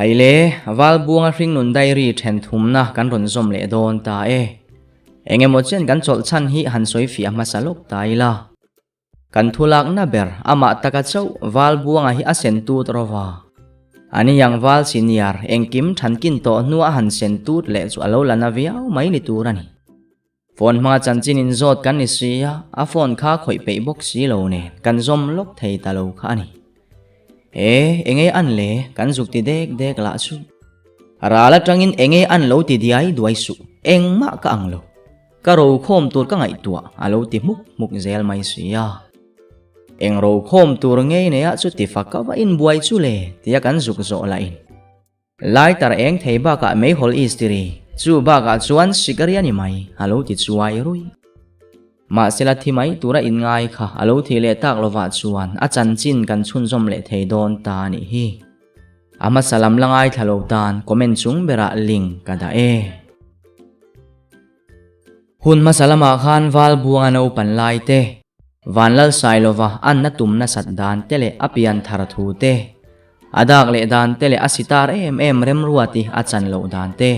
Hei le, Valbuanga hringnun diary then thumna kan rawn zawm leh dawn ta e. Eng emaw chen kan chawlh chhan hi han sawi fiah hmasa lawk ta ila. Kan thu lakna ber amah taka chauh Valbuanga hi a sen tut rawva. Ani yang Val senior engkim thankin tawh hnua a han sen tut leh chu a lo la na viau mai ni tur a ni. Phone hmanga chanchin inzawt kan ni si a, a phone kha khawih peih bawk si lo nen kan zawm lawk thei ta lo kha a ni. E, enge an le, kan zuk ti dek dek lah chu. Ral atangin enge an lo ti diai duai suh, engmah ka ang lo. Ka rokhawm tur ka ngaihtuah a lo ti hmuk hmuk zel mai si a. Eng rokhawm tur ngei neia chu ti fak ka va inbuai chu le tia kan zuk zawh lahin. Lighter eng thei bakah meihawl istiri, chu bakah chuan sikari a ni mai, a lo ti chuai rui. Mahsela thi mai tura inngai kha a lo thih leh tak lovah chuan a chanchin kan chhunzawm leh thei dawn ta a nih hi. A hmasa lam la ngaithla lo tan comment chung berah link ka dah e. Hun hmasa lamah khan Valbuanga naupan lai te, Vanlalsailova anna tum nasat dan te leh a pian thar thu te, a dak leh dan te leh a sitar em em remruati a chan loh dan te,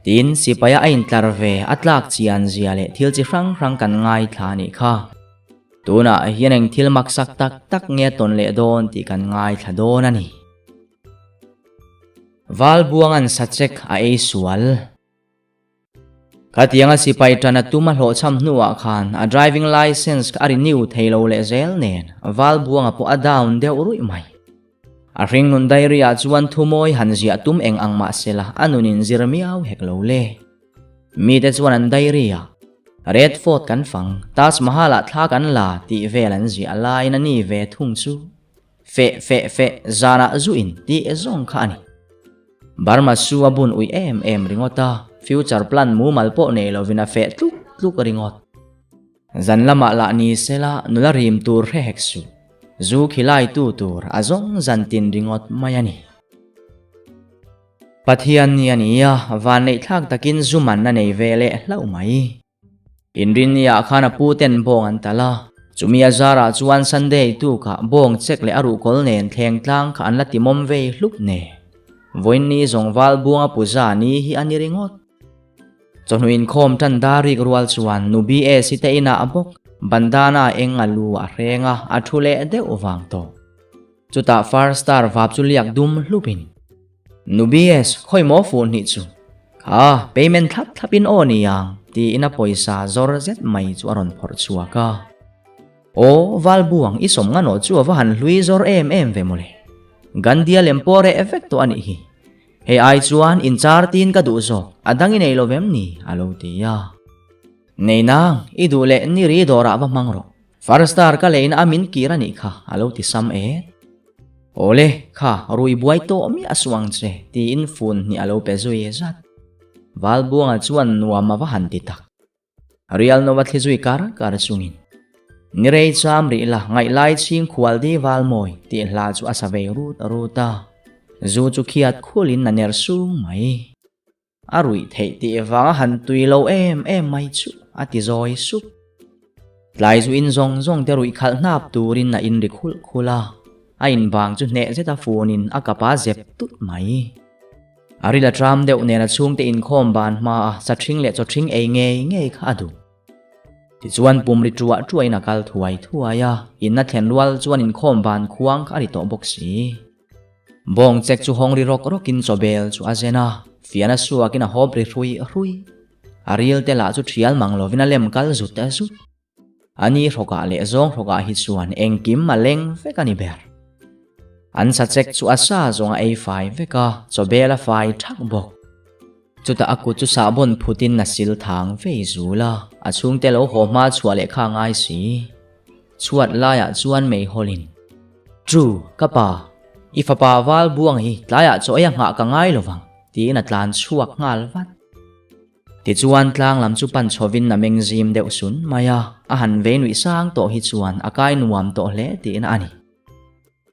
tin sipaia a intlar ve a tlak chian zia leh thil chi hrang hrang kan ngaithla a nih kha. Tunah hian eng thil maksak tak tak nge tawn leh dawn tih kan ngaithla dawn a ni. Valbuanga'n sachek a ei sual. Khatianga sipai tan a tum a hlawhchham hnuah khan a driving licence a renew thei lo leh zel nen Valbuanga pawh a down deuh ruih mai. A hringnun diary ah chuan thumawi han ziah tum eng ang mah sela a nun in zir miau hek lo le. Mite chuan an diary ah Red Fort kan fang, Taj Mahal ah thla kan la tih vel an ziah laiin a ni ve thung chu. Feh feh feh zanah zu in tih zawng kha a ni. Burma su a bun ui em em ringawt a, future plan mumal pawh nei lovin a feh tluk tluk ringawt. Zan lamah lah ni sela nula rim tur hre hek suh. Zu khilai tu tur a zawng zan tin ringawt mai a ni. Pathian ni a ni a, vanneihthlak takin zu man a nei ve leh hlauh mai. Inrinniah khan a pu ten bawng an talh a, chumi a zarah chuan Sunday tukah bawng chek leh a ruhkawl nen thleng tlang kha an la timawm vei hlup ne. Vawiinni zawng Valbuanga puja ni hi a ni ringawt. Chawhnu inkhawm tan dar rik rual chuan nu BS hi te inah a bawk, bandana eng a lu a hreng a, a thu leh deuh vang tawh. Chutah Far Star vap chu liak dum hlupin. Nu BS, khawi maw fuh hnih chu? Kha, payment thlap thlap in aw ni ang, tiin a pawisa zawr zet mai chu a rawn phawrh chhuak a. Aw, Valbuang, i sawm nganawh chu a va han hlui zawr em em ve mawle. Gandhi-a lem pawh reh vek tawh a nih hi. Hei ai chuan in char tiin ka duh zawk, a dang i nei lo vem ni? a lo ti a. Nei nang, i duh leh ni ri dawrah va hmang rawh. Farstar ka leina a min kir a nih kha, a lo ti sam et. Awle, kha, rui buai tawh miah suh ang che, tiin fun hnih a lo pe zui zat. Valbuanga chuan nuam a va han ti tak. Rial nova thli zui kar kar chungin. Ni rei cham rih la, ngaih lai chhing khual di Valmawi, tih hla chu a sa vei rut rut a. Zu chu khiat khulin a ner sung mai. A ruih theih tih vanga han tui lo em em mai chu a ti zawi sup. Tlai zu in zawng zawng te ruih khalh hnap turin a in ri khulh khulh a, a in bang chu hneh zeta funin a kap a zep tut mai. A ril a tram deuh nen a chhungte inkhawm ban hma a sa ṭhing leh chaw ṭhing ei ngei ngei kha a duh. Tichuan pum ri ṭuah ṭuahin a kal thuai thuai a, in a thlen rual chuan inkhawm ban khuang kha a ri tawh bawk si. Bawng chek chu hawng ri rawk rawkin chawbel chu a zen a, fian a suakin a hawp ri hrui hrui. A ril te lah chu thial mang lovin a lem kal zut a zut. A ni hrawkah leh zawng hrawkah hi chuan engkim a leng vek a ni ber. An sa chek chu a sa zawng a ei fai vek a, chawbel a fai thak bawk. Chutah a kut chu sahbawn phutin a sil thang vei zul a, a chhungte lo haw hma chhuah leh kha a ngai si. Chhuat laiah chuan meihawlin, Chu, ka pa, i fapa val buang hi tlaiah chaw ei a nghah ka ngai lovang, tiin a tlan chhuak nghal vat. Tichuan tlang lam chu pan chhovin a meng zim deuh sun mai a, a han vei nuih sang tawh hi chuan a kai nuam tawh hle tiin a ni.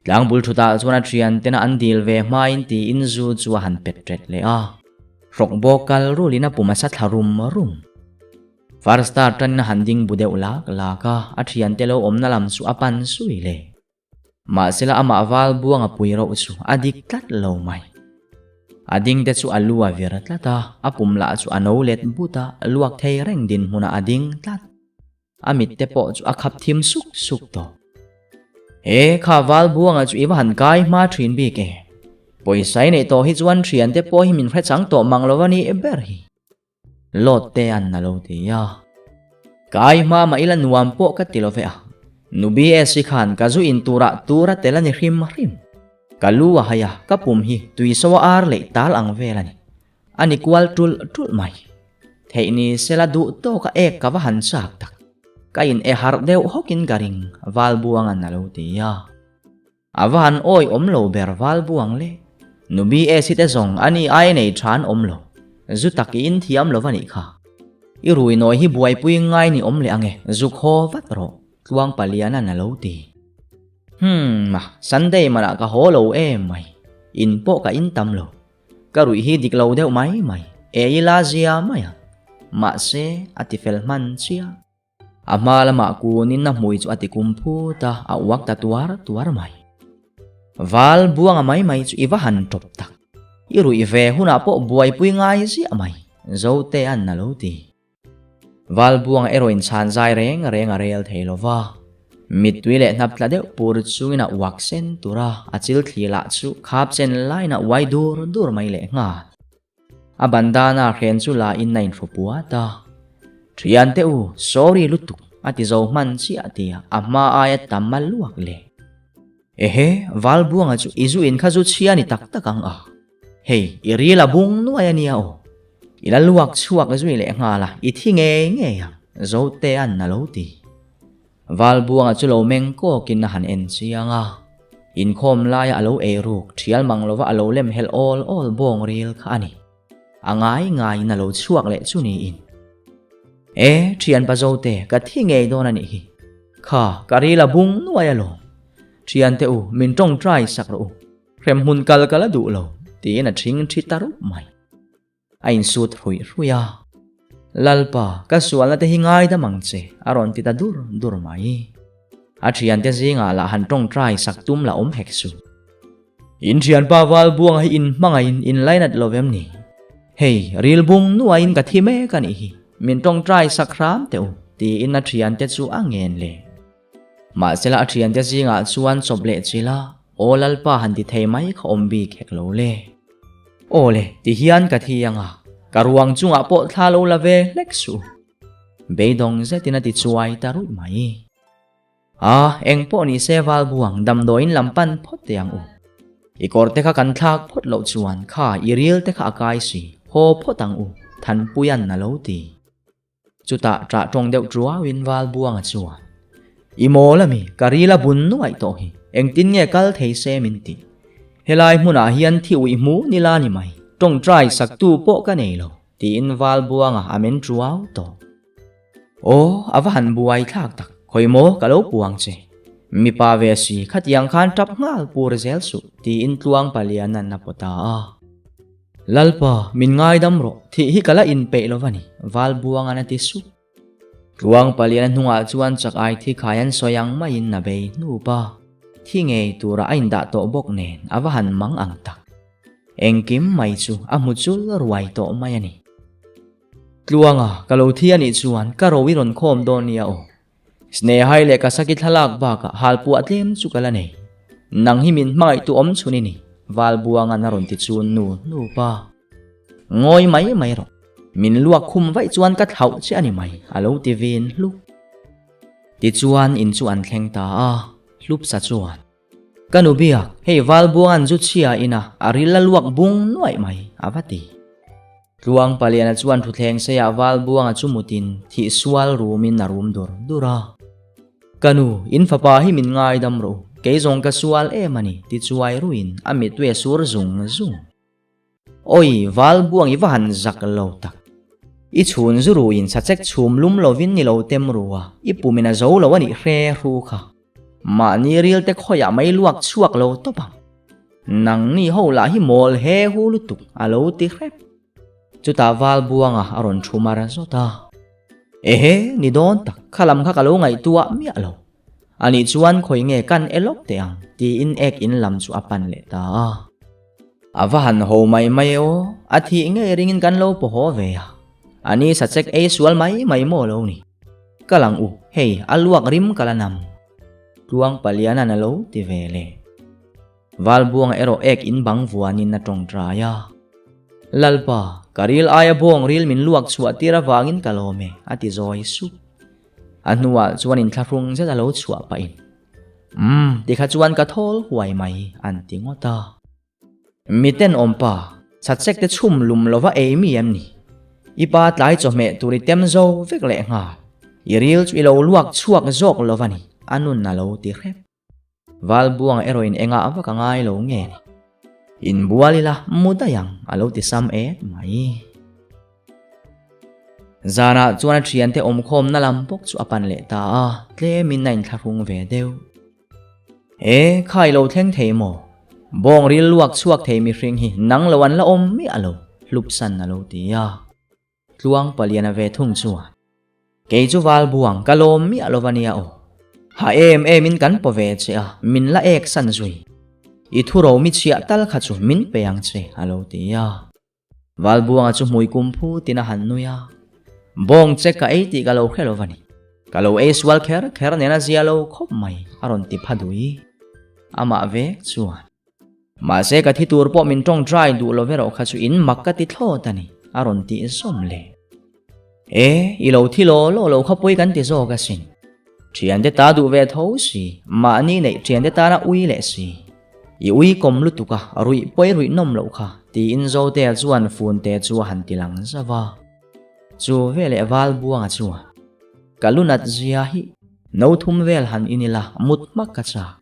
Tlangbul thutah chuan a thian tena an dil ve hmain tiin zu chu a han pet ret leh a. Hrawk bawk kal rulin a pum a sa thla rum rum. Farstar tanin a han ding bu deuh lak lak a, a thiante lo awmna lam chu a pan zui le. Mahsela amah val buang a pui rauh chu a dik tlat lo mai. A ding te chu a lu a vir tlat a, a pum lah chu a no let but a, luak thei reng dinhmunah a ding tlat. A mit te pawh chu a khap thim suk suk tawh. E, kha val buanga chu i va han kai hma thin bik e. Pawisa i neih tawh hi chuan thian te pawh hi min hre chang tawh mang lo a ni ber hi. Lawt te an a lo ti a. Kai hma mah ila nuam pawh ka ti lo ve a. Nu BS hi khan ka zu in turah tur a tel a ni hrim hrim. Ka lu a hai a, ka pum hi tui so a ar leh tal ang vel a ni. A ni kual tul tul mai. Theih ni sela duh tawk a ek ka va han chak tak. Ka in e harh deuh hawkin ka ring, Valbuanga'n a lo ti a. A va han awi awm lo ber Valbuang le. Nu BS hi te zawng a ni ai nei tha an awm lo. Zu tak i in thiam lo va nih kha. I rui nawi hi buaipui ngai ni awm leh ange, zuk haw vat rawh, Tluang Paliana'n a lo ti. Hmmm, Sunday manah ka haw lo em mai. In pawh ka in tam lo. Ka ruih hi dik lo deuh mai mai, e ila zia mai ang. Mahse, a ti fel hman chiah. A hma lamah kunin a hmui chu a ti kum phut a, a uak ta tuar tuar mai. Val buanga mai mai chu i va han tawp tak. I ruih ve hunah pawh buaipui ngai ziah mai, Zotea'n a lo ti. Valbuanga erawh in chhan zai reng reng a rel thei lo va. Mittui leh hnap tla deuh pur chungin a uak sen tur a, a chil thli lah chu khap chen laiin a uai dur dur mai leh nghal. A bandana hren chu la in a inhru puat a. Thian te u, sorry lutuk, a ti zo hman chiah tia a hma aia tam a luak le. Ehe, Valbuanga chu i zu in kha zu chhia ni tak tak ang a. Hei, i ril a bung nuai a nia aw. I la luak chhuak zui leh nghal a, i thi ngei ngei ang, Zotea'n a lo ti. Valbuanga chu lo meng kawkin a han en chiang a. Inkhawm laia a lo ei ruk thial mang lova a lo lem helh awl awl bawng ril kha a ni. A ngai ngaiin a lo chhuak leh chu niin. E, thianpa Zote, ka thi ngei dawn a nih hi. Kha, ka ril a bung nuai alawm. Thiante u, min tawngtai sak rawh u. Hremhmun kal ka la duh lo, tiin a ṭhing ṭhi ta rup mai. A insut hruih hruih a. Lalpa, ka sualna te hi ngaidam ang che, a rawn ti ta dur dur mai. A ṭhiante zingah lah han ṭawngṭai sak tum la awm hek suh. In ṭhianpa Valbuanga hi in hmangaihin in lainat lo vem ni? Hei, ril bung nuaiin ka thi mek a nih hi, min ṭawngṭai sak hram teh u, tiin a ṭhiante chu a ngen leh. Mahsela a thiante zingah chuan chawp leh chila Aw Lalpa han ti thei mai kha awm bik hek lo le. Aw le, ti hian ka thi ang a, ka ruang chungah pawh thla lo la ve hlek suh. Beidawng zetin a ti chuai ta ruih mai. A, eng pawh ni se Valbuang damdawiin lam pan phawt teh ang u. I kawr te kha kan thlak phawt loh chuan kha i ril te kha a kai si, haw phawt ang u, Thanpuia'n a lo ti. Chutah ṭah ṭawng deuh ṭuauin Valbuanga chuan, I mawl ami, ka ril a bun nuaih tawh hi, engtin nge kal thei se min ti. Helai hmunah hian thi uih hmu ni la ni mai, ṭawngṭai saktu pawh ka nei lo, tiin Valbuanga a men ṭuau tawh. Aw, a va han buai thlak tak, khawi maw ka lo puang che. Mipa ve si, khatiang khan ṭap nghal pur zel suh, tiin Tluang Paliana'n a pawt ta a. Lalpa, min ngaidam rawh, thih hi ka la inpeih lo va ni, Valbuanga'n a ti sup. Tluang Paliana hnungah chuan chak ai thi khai an sawi ang maiin a bei hnup a, thi ngei tura a indah tawh bawk nen a va han mang ang tak. Engkim mai chu a hmu chul ruai tawh mai a ni. Tluanga, ka lo thi a nih chuan ka ro i rawn khawm dawn nia aw. Snehai leh Kasaki thlalak bakah halpuah tlem chu ka la nei. Nang hi min hmangaihtu awm chhun i ni, Valbuanga'n a rawn ti chun nu nu pa. Ngawi mai mai rawh. Min luak khum vaih chuan ka thlauh che a ni mai, a lo ti vin hlup. Tichuan in chu an thleng ta a, Hlupsa chuan. Ka nu biak, hei Valbuanga'n zu chhia ina a ril a luak bung nuaih mai, a va ti. Tluang Paliana chuan thuthleng seiah Valbuanga chu mutin thih sual rumin a rum dur dur a. Ka nu, in fapa hi min ngaidam rawh u, kei zawng ka sual em a ni, ti chuai ruin a mittui a sur zung zung. Awi, Valbuang i va han zak lo tak. I chhun zu ruin sachek chhum lum lovin ni lo tem ru a, i pumin a zo lo a nih hre hru kha. Mahni ril te khawiah mai luak chhuak lo tawp ang. Nangni ho lah hi mawl he hu lutuk a lo ti hrep. Chutah Valbuanga a rawn thu mar zawt a. Ehe, ni dawn tak, kha lam kha ka lo ngaihtuah miah lo. Anih chuan khawi nge kan e lawk teh ang, tiin ek in lam chu a pan leh ta a. A va han ho mai mai e aw, a thih ngei ringin kan lo paw haw ve a. A ni sachek ei sual mai mai maw lo ni. Ka lang u, hei a luak rim ka la nam. Tluang Paliana'n a lo ti ve le. Valbuanga erawh ek in bang vuanin a tawngtai a. Lalpa, ka ril aia bawng ril min luak chhuah tir avangin ka lawm e, a ti zawi sup. A hnuah chuan inthlahrung zet a lo chhuah pahin, Umm, tikha chuan ka thawl huai mai, an ti ngawt a. Miten awmpa, chhatchek te chhum lum lova ei mi em ni? I pa tlai chawhmeh tur i tem zo vek leh nghal. I ril chu i lo luak chhuak zawk lova ni, a nun a lo ti hrep. Valbuanga erawhin engah vak a ngai lo nge ni? Inbual ila mu daih ang a lo ti sam et mai. Zanah chuan a thiante awmkhawmna lam bawk chu a pan leh ta a, tlemin a inthlahrung ve deuh. E, kha i lo thleng thei maw? Bawng ril luak chhuak thei mihring hi nang lo an la awm miah lo, Hlupsan a lo ti a. Tluang paliana ve thung chuan, Kei chu Valbuang ka lawm miah lo va nia aw. Ha em em in kan paw ve che a, min la ek san zui. I thu ro mi chhiah tal kha chu min pe ang che, a lo ti a. Valbuanga chu hmui kum phutin a han nui a, Bawng che ka ei tih ka lo hre lo va ni. Ka lo ei sual kher kher nen a zia lo khawp mai, a rawn ti pha dui. Amah vek chuan. Mahse ka thi tur pawh min tawngtai duh lo erawh kha chu in mak ka ti thlawt a ni, a rawn tih zawm le. E, i lo thi law law lo kha pawi kan ti zawk asin. Thiante ta duh ve tho si, mahni neih thiante tana ui leh si. I ui kawm lutuk a, ruih pawi ruih nawm loh kha, tiin Zotea chuan Funte chu a han ti lang zauh a. Chu veleh Valbuanga chuan, Ka lunat zia hi, no thum vel han in ila, mut hmak ka chak.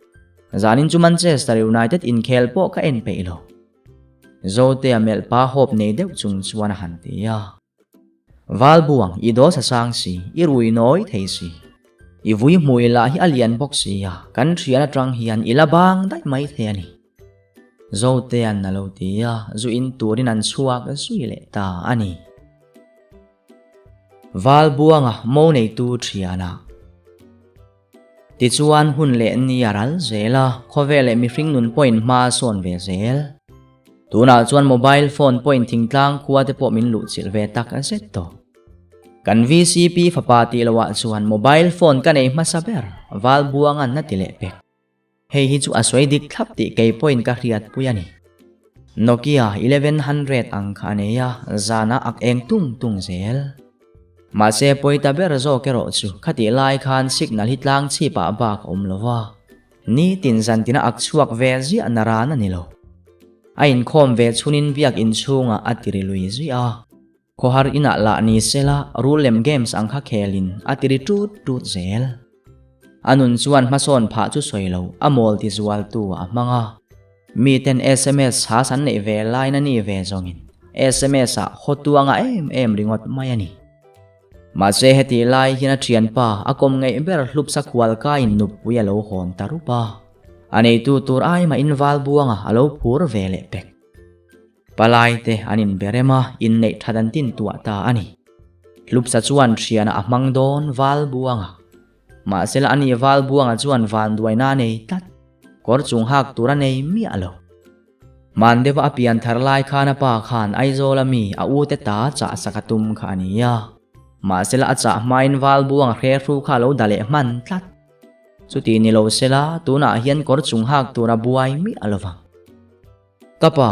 Zanin chu Manchester United inkhel pawh ka en peih lo. Zotea melh pa hawp nei deuh chung chuan a han ti a. Valbuang, i daw sa sang si, i rui nawi thei si. I vui hmui lah hi a lian bawk si a, kan thian atang hian i la bang daih mai thei a ni. Zotea'n a lo ti a, zu in turin an chhuak zui leh ta a ni. Valbuanga mo neitu thianah. Tichuan hun leh ni a ral zel a, khawvel leh mihring nun pawhin hma a sawn ve zel. Tunah chuan mobile phone pawhin thingtlang khua te pawh min luhchilh ve tak zet tawh. Kan vcp fapa tih loah chuan mobile phone ka nei hmasa ber, Valbuanga'n a ti leh pek. Hei hi chu a sawi dik thlap tih kei pawhin ka hriatpui a ni. Nokia 1100 ang kha a nei a, zanah ak eng tung tung zel. Mahse pawi ta ber zawk erawh chu khatih lai khan signal hi tlang chhipah bak a awm lo va, nitin zantina ak chhuak ve ziah na ran a ni lo. A inkhawm ve chhunin biak inchhungah a tiri lui zuih a. Khawhar inah lah ni sela rul lem games ang kha khelin a ti ri tut tut zel. A nun chuan hmasawn phah chu sawi lo, a mawl ti zualtu a hmang a. Miten sms has an neih ve lain a ni ve zawngin sms ah hawtu a ngah em em ringawt mai a ni. Mahse hetih lai hian a thianpa a kawm ngeih ber hlupsa khualkaiin nupui a lo hawn ta rup a. A neitu tur ai mahin Valbuanga a lo phur ve leh pek. Palai te an inbe rem a, inneih that an tin tuah ta a ni. Hlupsa chuan thianah a hmang dawn Valbuanga. Mahsela ani Valbuanga chuan vanduaina a nei tlat, kawr chung hak tur a nei miah lo. Hman deuha a pian thar lai khan a pa khan Aizawla mi a ute ta chah sak a tum kha a ni a. Mahsela a chah hmain Valbuanga hrehru kha a lo da leh hman tlat. Chuti ni lo sela tunah hian kawr chung hak tur a buai miah lo vang. Ka pa,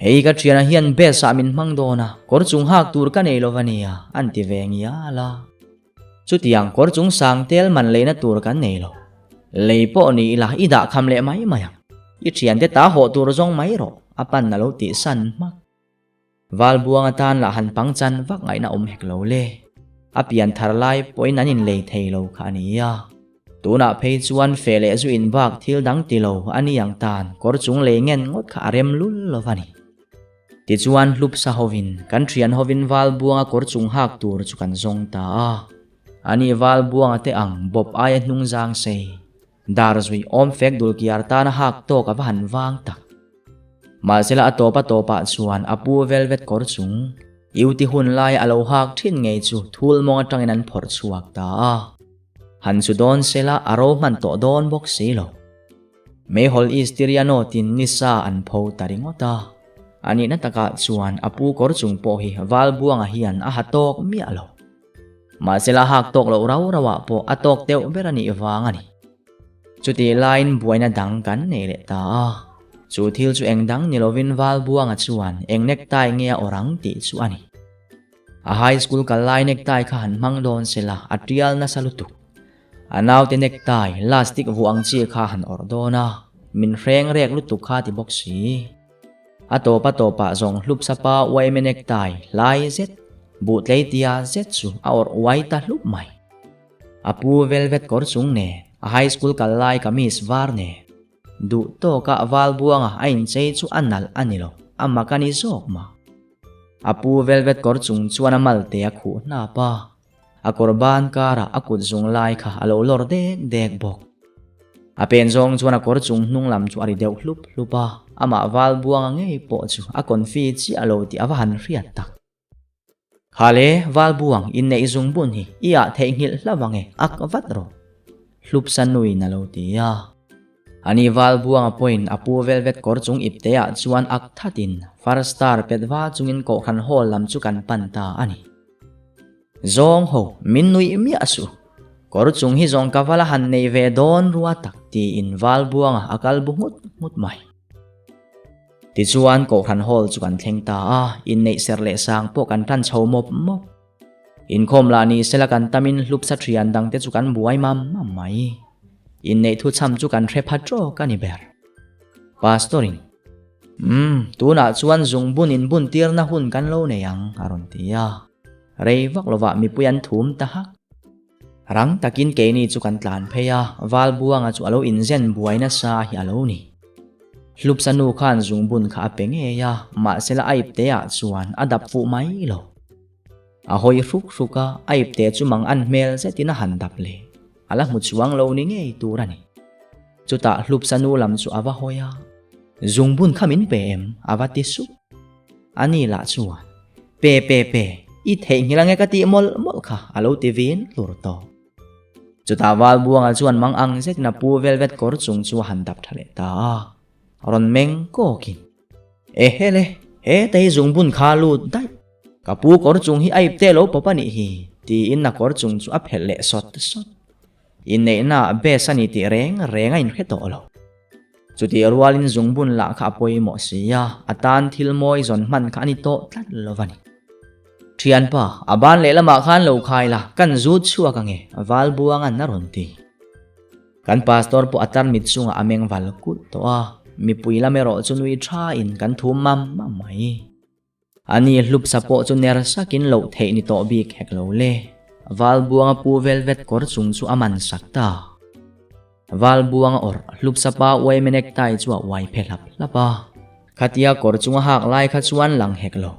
hei ka thianah hian best ah min hmang dawn a, kawr chung hak tur ka nei lo va nia, an ti ve ngial a. Chutiang kawr chung sang tel man leina tur kan nei lo. Lei pawh ni ila i dah kham leh mai mai ang. I thiante ta hawh tur zawng mai rawh, a pan a lo tih san hmak. Valbuang atan lah han pangchan vak ngaihna awm hek lo le. A pian thar lai pawhin an inlei thei lo kha a nia. Tunah phei chuan feh leh zu in bak thil dang ti lo a ni ang tan kawr chung lei ngen ngawt kha a rem lul lo va ni. Tichuan hlupsa hovin kan thian hovin Valbuanga kawr chung hak tur chu kan zawng ta a. Ani Valbuanga te ang bawp aia hnung zang sei. Dar zui awm fek dul kiar tana hak tawk a va han vang tak. Mahsela a tawp a tawpah chuan a pu velvet kawr chung Iuti hun laia a lo hak thin ngei chu thul mawng atangin an phawrh chhuak ta a. Han chu dawn sela a ro hman tawh dawn bawk si lo. Meihawl Istiriano tin nisa an pho ta ringawt a. A nihna takah chuan a pu kawr chung pawh hi Valbuanga hian a ha tawk miah lo. Mahsela hak tawk loh rau rauah pawh a tawk deuh ber a nih vang a ni. Chutih laiin buaina dang kan nei leh ta a. Chu thil chu eng dang ni lovin Valbuanga chuan eng necktie nge a awrh ang tih chu a ni. A high school kal lai necktie kha han hmang dawn sela a tial nasa lutuk. A naute necktie lastic vuah ang chi kha han awrh dawn a, min hreng rek lutuk kha ti bawk si. A tawp a tawpah zawng hlup sapa uaime necktie hlai zet, buh tleitia zet chu a awrh uai ta hlup mai. A pu velvet kawr chung nen, a high school kal lai kamis var nen, Duh tawka Valbuanga a inchei chu a nalh a ni lo, a mak a ni zawk mah. A pu velvet kawr chung chuan a malte a khuh hnap a, a kawr ban karah a kut zung lai kha a lo lawr dek dek bawk. A pen zawng chuan a kawr chung hnung lam chu a ri deuh hlup hlup a, amah Valbuanga ngei pawh chu a confi chiah lo tih a va han hriat tak. Khale, Valbuang, inneih zung bun hi i ah theihnghilh hlauh ang e, ak vat rawh. Hlupsa nuin a lo ti a. Ani Valbuanga pawhin a pu velvet kawr chung ipte ah chuan ak thatin far star pet va chungin kohhran hall lam chu kan pan ta a ni. Zawng ho, min nuih miah suh. Kawr chung hi zawng ka vala han nei ve dawn rua tak tiin Valbuanga a kal bu nghut nghut mai. Tichuan Kohhran Hall chu kan thleng ta a, inneih serh leh sang pawh kan tan chho mawp mawp. Inkhawm lah ni sela kan tamin hlupsa thian dangte chu kan buai mam mam mai. Inneih thuchham chu kan hre pha tawk a ni ber. Pastor-in, Umm, tunah chuan zungbun inbun tirna hun kan lo nei ang, a rawn ti a. Rei vak lovah mipui an thum ta hak. Rang takin keini chu kan tlan phei a, Valbuanga chu a lo inzen buai nasa hi a lo ni. Hlupsa nu khan zungbun kha a pe ngei a, mahsela a ipte ah chuan a dap fuh mai lo. A hawi hruk hruk a, a ipte chu mang an hmel zetin a han dap leh. A la hmu chuang lo ni ngei tur a ni. Chutah Hlupsa nu lam chu a va hawi a, Zungbun kha min pe em? a va ti sup. Ani lah chuan, Pe pe pe, i theihnghilh ange ka tih mawlh mawlh kha, a lo ti vin hlur tawh. Chutah Valbuanga chuan mang ang zetin a pu velvet kawr chung chu a han dap tha leh ta a, rawn meng kawkin, Ehe le, he tei zungbun kha lut daih, ka pu kawr chung hi a ip teh lo pawp a nih hi, tiin a kawr chung chu a phelh leh sawt sawt. Inneihna ah best a ni tih reng reng a inhre tawh lo. Chutih rualin zungbun lah kha a pawimawh si a, a tan thil mawi zawn hman kha a ni tawh tlat lo a ni. Thianpa, a ban lehlamah khan lo khai la, kan zut chhuak ange, Valbuanga'n a rawn ti. Kan pastor pawh a tarmit chungah a meng val kulh tawh a, mipui lam erawh chu nui thain kan thum mam mam mai. Ani hlupsa pawh chu ner sakin loh theih ni tawh bik hek lo le. Valbuanga pu velvet kawr chung chu a man sak ta. Valbuanga awrh hlupsa pa uai necktie chu a uai phe hlap hlap a. Khatia kawr chung a hak lai kha chuan lang hek lo.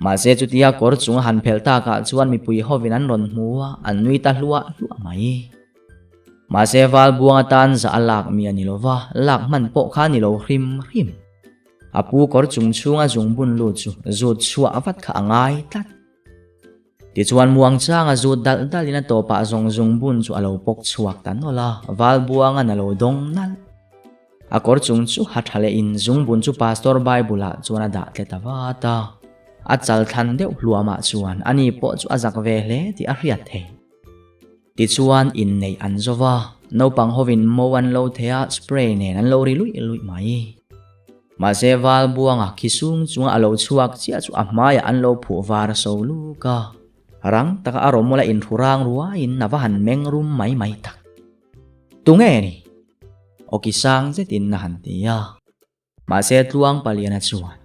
Mahse chutia kawr chung a han phelh takah chuan mipui hovin an rawn hmu a, an nui ta hluah hluah mai. Mahse Valbuanga tan zah a lak mi a ni lo va, lak hman pawh kha a ni lo hrim hrim. A pu kawr chung chhunga zungbun lut chu zut chhuah vat kha a ngai tlat. Tichuan muangchanga zut dalh dalhin a tawpah zawng zungbun chu a lo pawk chhuak ta nawlh a, Valbuanga'n a lo dawng nalh. A kawr chung chu ha tha lehin zungbun chu Pastor Bible ah chuan a dah tle ta vat a. A chal thlan deuh hluamah chuan ani pawh chu a zak ve hle tih a hriat thei. Tichuan inneih an zo va, naupang hovin mo an lo thei a, spray nen an lo ri luih luih mai. Mahse Valbuanga khi sung chunga a lo chhuak chiah chu a hmaiah an lo phuh var so luk a, rang taka a rawmawla inhru rang ruaiin a va han meng rum mai mai tak. Tunge ni? Awki sang zetin a han ti a. Mahse Tluang Paliana chuan,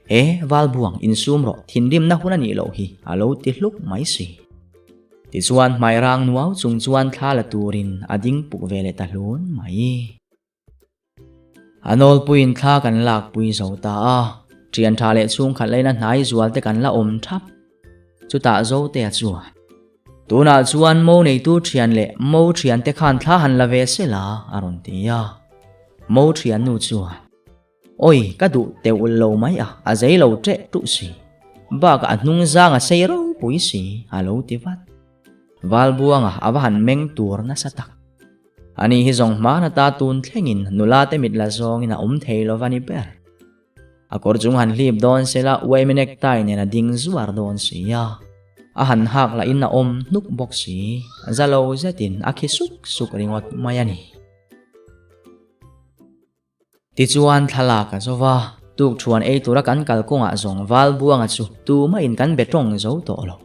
E, Valbuang, insum rawh, thinrimna hun a nih loh hi, a lo ti hluk mai si. Tichuan hmai rang nuau chung chuan thla la turin a ding puk ve leh ta hlun mai. A nawlpuiin thla kan lakpui zo ta a, ṭhian ṭha leh chhungkhat laina hnai zual te kan la awm ṭhap. Chutah Zotea chuan, Tunah chuan mo neitu ṭhian leh mo ṭhian te khan thla han la ve se la, a rawn ti a. Mo ṭhian nu chuan, Awi, ka duh teuh lo mai a, a zei lo ṭeh ṭuh si. Bakah a hnung zang a sei ropui si, a lo ti vat. Valbuanga a va han meng tur nasa tak. Ani hi zawng hmanata tun thlengin nula te mit la zawngin a awm thei lo va ni ber. A kawr chung han hlip dawn sela uaime necktie nen a ding zuar dawn si a. A han hak lahin a awm hnuk bawk si. Za lo zetin a khi suk suk ringawt mai a ni. Tichuan thlalak a zo va, tukthuan ei tura kan kal kawngah zawng Valbuanga chu tumahin kan be tawng zo tawh lo.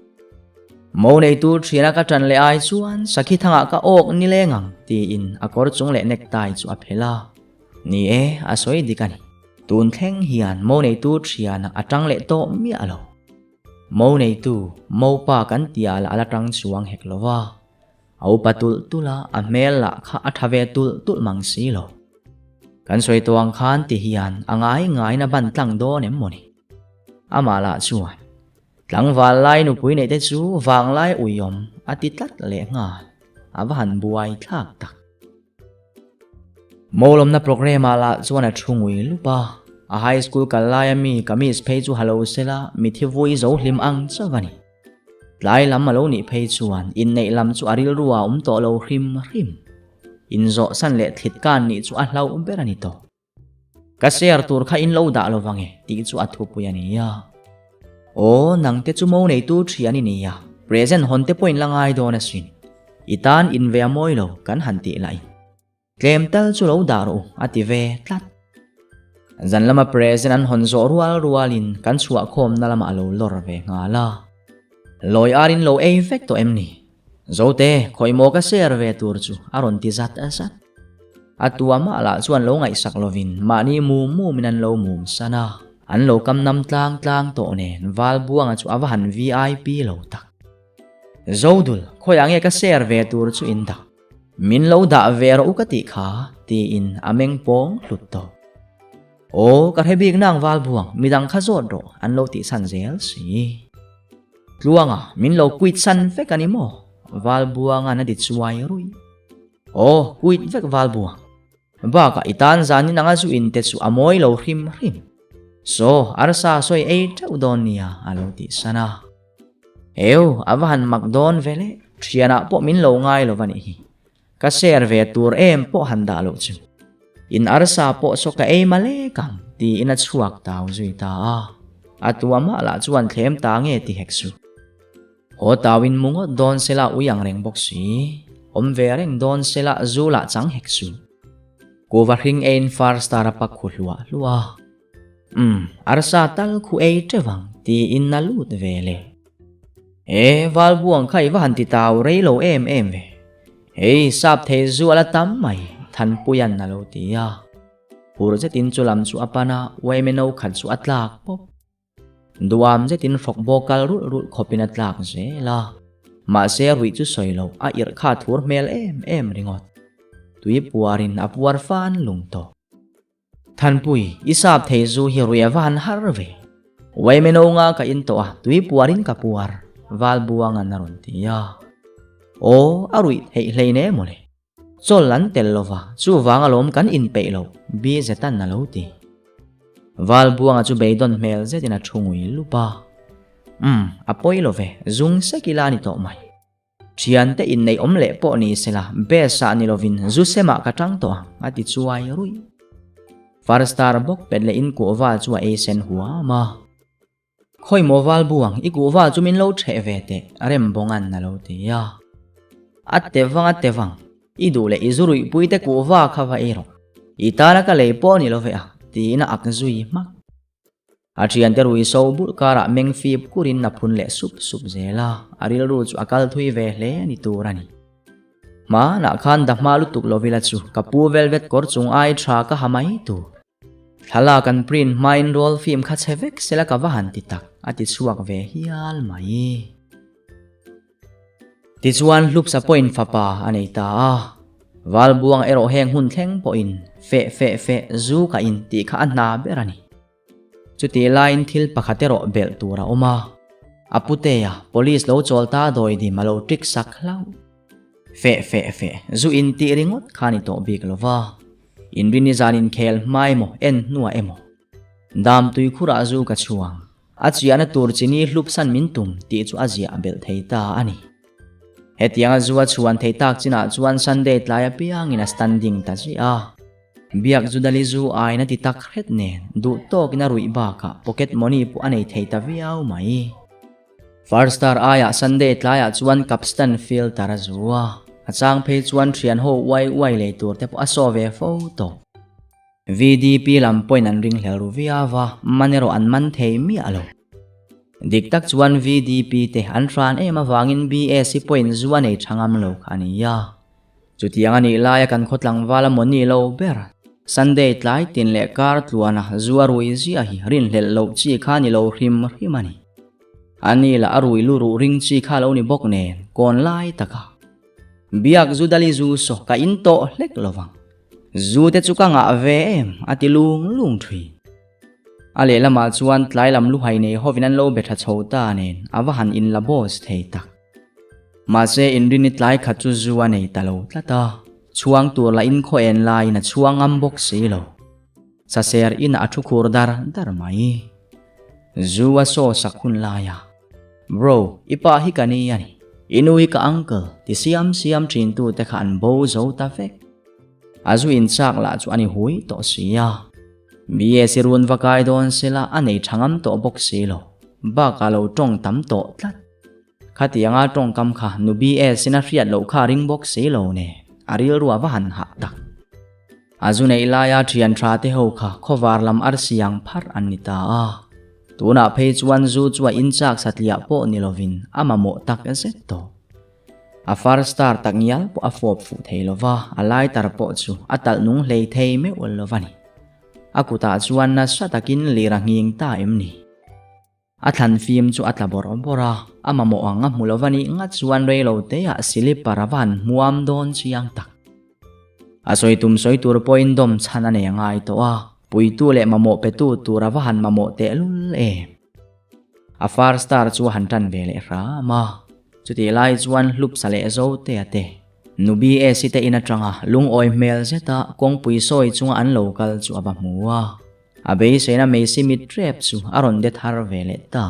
Mo neitu thiana ka tan leh ai chuan sakhi thangah ka awk ni leng ang tiin a kawr chung leh necktie chu a phelh a. Ni e, a sawi dik a ni. Tun thleng hian mo neitu thiana a tang leh tawh miah lo. Mo neitu, mopa kan tia lah a la tang chuang hek lo va. A upa tulh tulh a, a hmel lah kha a tha ve tulh tulh mang si lo. Kan sawi tawh ang khan ti hian a ngai ngaiin a ban tlang dawn em mawni? Amah lah chuan, Tlangval lai nupui neih te chu vanglai uiawm a ti tlat leh nghal, a va han buai thlak tak. Mawlawmna programme ah lah chuan a thu ngui lup a, a high school kal laia mi kamis phei chu ha lo sela mithi vui zo hlim ang chauh a ni. Tlai lam a lo nih phei chuan inneih lam chu a rilru a awm tawh lo hrim hrim. Inzawh san leh thlit kan nih chu a hlauh ber a ni tawh. Ka share tur kha in lo dah lo vang e tih chu a thupui a ni a. Aw, nang te chu mo neitu thian i ni a, present hawn te pawh in la ngai dawn asin. I tan in ve a mawi lo kan han tih lahin. Tlem tal chu lo dah rawh u a ti ve tlat. Zan lama present an hawn zawh rual rualin kan chhuah khawmna lamah a lo lawr ve nghal a. Lawi arin lo ei vek tawh em ni? Zote, khawi maw ka share ve tur chu a rawn ti zat zat. A tua mah lah chuan lo ngaihsak lovin mahni mum mumin an lo mum san a. An lo kam nam tlang tlang tawh nen Valbuanga chu a va han VIP lo tak. Zodul, khawiah nge ka share ve tur chu in dah? Min lo dah ve rawh u ka tih kha, tiin a meng pawng hlut tawh. Aw, ka hre bik nang Valbuang, midang kha zawt rawh, an lo tihsan zel si. Tluanga, min lo quit san vek a ni maw? Valbuanga'n a ti chuai ruih. Aw, quit vek Valbuang. Bakah i tan zanin anga zu in te chu a mawi lo hrim hrim. Saw, arsa sawi ei teuh dawn nia, a lo tihsan a. Eu, a va han mak dawn ve le, thianah pawh min lo ngai lo va nih hi. Ka share ve tur em pawh han dah loh chu. In arsa pawh saw ka ei malek ang, tiin a chhuak tau zui ta a. A tua mah lah chuan thlem ta nge ti hek su. Haw tauin mu ngawt dawn sela ui ang reng bawk si, awm ve reng dawn sela zu lah chang hek su. Kuva hring eiin far star a pak khu hluah hluah a. Umm, arsa tal khu ei teuh ang tiin a lut ve le. E, Valbuang kha i va han ti tau rei lo em em ve. Hei, sap thei zu a la tam mai, Thanpuia'n a lo ti a. Phur zetin chu lam chu a pan a, uaime no khat chu a tlak pawp. Duam zetin hrawk bawk kal rulh rulh khawpin a tlak zel a. Mahse ruih chu sawi loh, a irh kha thur hmel em em ringawt. Tui puarin a puar fan lung tawh. Thanpui, i sap thei zu hi ruih a va han har ve. Uaimeno nga ka in tawh a, tui puarin ka puar, Valbuanga'n a rawn ti a. Aw, a ruih theih hlein em mawle. Chawl an tel lo va, chuvang alawm kan inpeih loh, Bzeta'n a lo ti. Valbuanga chu beidawn hmel zetin a thu ngui lup a. Umm, a pawi lo ve, zung sek ila a ni tawh mai. Thiante inneih awm leh pawh ni sela, best ah ni lovin zu semah ka tang tawh ang, a ti chuai ruih. Farstar bawk pet leh in kuhva chu a ei sen huam a. Khawi maw Valbuang, i kuhva chu min lo ṭheh ve teh, Rembawnga'n a lo ti a. A te vang a te vang, i duh leh i zu ruihpui te kuhva kha va ei rawh. I tana ka lei pawh ni lo ve a, tiin a ak zui hmak. A thiante rui so bulh karah meng fip kurin a phun leh sup sup zel a, a rilru chu a kal thui ve hle ni tur a ni. Hmanah khan dahma lutuk lovila chu ka pu velvet kawr chung ai tha ka ha mai tur. Thlalak an print hmain roll film kha chhe vek sela ka va han ti tak, a ti chhuak ve hial mai. Tichuan Hlupsa pawhin fapa a nei ta a, Valbuanga erawh heng hun thleng pawhin feh feh feh zu ka in tih kha a hna ber a ni. Chutih laiin thil pakhat erawh belh tur a awm a, a putea police lo chawl ta dawidim a lo ṭik sak hlauh. Feh feh feh zu in tih ringawt kha ni tawh bik lo va, inrini zan inkhel hma emaw en hnuah emaw dam tuikhurah zu ka chhuang. A chiahna tur chini hlupsan min tum tih chu a ziah belh thei ta a ni. Hetianga zu a chhuan thei tak chinah chuan Sunday tlai apiangin a standing ta ziah a. Biak zu dali zu aina ti tak hret nen duh tawkin a ruih bakah pocket money pawh a nei thei ta viau mai. First star aiah Sunday tlaiah chuan Capstan filter a zu a, a chang phei chuan thian ho uai uai lei tur te pawh a saw ve fo tawh. VDP lam pawhin an ringhlel ru viau a, man erawh an man thei miah lo. Dik tak chuan VDP te an hran em avangin BAC pawhin zu a nei tha ngam lo kha a ni a. Chutiang a nih laia kan khaw tlangval a maw ni lo ber. Sunday tlai tin leh kar tluana zu a rui ziah hi rinhlelh loh chi kha ni lo hrim hrim a ni. A ni lah a rui lu ruh ring chi kha lo ni bawk nen kawn lai taka biak zu dali zu saw ka in tawh hlek lo vang. Zu te chu ka ngah ve em a ti lung lung thin. A lehlamah chuan tlai lam luhai nei hovin an lo be tha chho ta nen a va han in la boss thei tak. Mahse inrini tlai khat chu zu a nei ta lo tlat a, chhuang tur lah in khaw en laiin a chhuang ngam bawk si lo. Saser inah a thu khur dar dar mai. Zu a saw sak hun lai a, Bro, i pa hi ka ni a ni. I nu hi ka uncle ti siam siam thin tu te kha an bo zo ta vek. A zu inchak lah chu a ni hui tawh si a. BSc run va kai dawn sela a nei tha ngam tawh bawk si lo. Bakah lo tawng tam tawh tlat. Khatianga tawngkam kha nu BS in a hriat loh kha a ring bawk si lo ne, a rilru a va han hah tak. A zu neih laia thian tha te ho kha khawvar lam arsi ang pharh an ni ta a. Tunah phei chuan zu chu a inchak satliah pawh ni lovin a mamawh tak zet tawh. A far star tak ngial pawh a fawp fuh thei lova, a lighter pawh chu a talh nung hlei thei meuh lova ni. A kutah chuan nasa takin lir a nghing ta em ni? A thlan fim chu a tla bawrh bawrh a, a mamawh ang a hmu lo va nih ngat chuan rei lo teah silipar a va han hmuam dawn chiang tak. A sawi tum sawi tur pawhin dawm chhan a nei a ngai tawh a, puitu leh mamawh petu tur a va han mamawh tehlul em. A far star chu a han tan ve leh hram a, chutih lai chuan hlup sa leh zo te a te. Nu BAC te in atanga lungawi hmel zeta kawngpui sawi chunga an lo kal chu a va hmu a. A beiseina Messi mit rep chu a rawn de thar ve leh ta.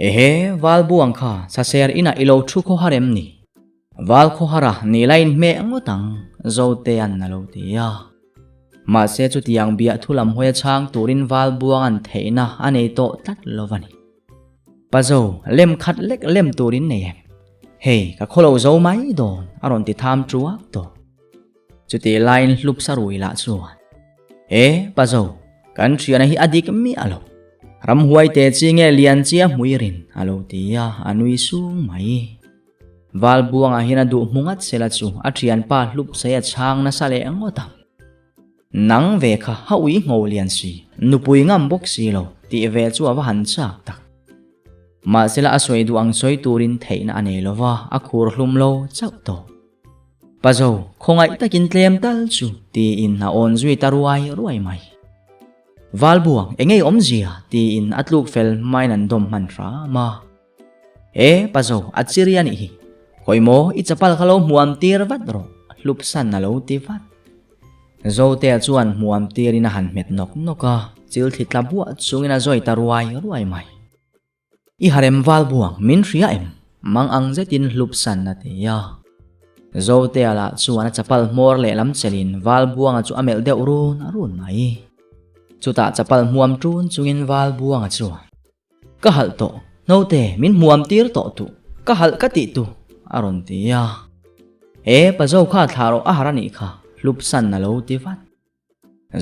Ehe, Val buang kha saser inah i lo thu khaw har em ni? Val khaw hara ni la inhmeh ngawt ang, Zotea'n a lo ti a. Mahse chutiang biah thu lam hawi a chhang turin Val buanga'n theihna a nei tawh tlat lo va ni. Pazo, lem khat lek lem turin nei em? Hei, ka khaw lo zo mai dawn, a rawn ti tham truak tawh. Chutih laiin hlup sarui lah chuan, E, Pazo, kan thiana hi a dik miah lo. Ramhuai te chi nge lian chi a hmui rin, a lo ti a, a nui sung mai. Valbuangah hian a duh hmu ngat sela chu a thianpa hlup sai a chhang nasa leh ngawt ang. Nang ve kha ha ui ngho lian si, nupui ngam bawk si lo, tih ve chu a va han chak tak. Mahsela a sawi duh ang sawi turin theihna a nei lova, a khur hlum lo chauh tawh. Pazo, khawngaih takin tlem tal chu, tiin a awn zui ta ruai ruai mai. Valbuang, engei awmzia? tiin a tluk fel hmain an dawm hman hram a. E, Pazo, a chiri a nih hi. Khawi maw, i chapal kha lo hmuam tir vat rawh, hlupsan a lo ti vat. Zotea chuan hmuam tirin a han hmet nawk nawk a, chil thli tla buah chungin a zawi ta ruai ruai mai. I harem val buang min hria em? Mang ang zetin hlup san a ti a. Zotea lah chuan a chapal hmawr lehlam chelin val buanga chu a melh deuh run run mai. Chutah chapal hmuam ṭun chungin val buanga chuan, Ka halh tawh, naute min hmuam tir tawh tuh, ka halh ka tih tu, a rawn ti a. E, pazo kha thlah rawh a har a nih kha, hlup san a lo ti vat.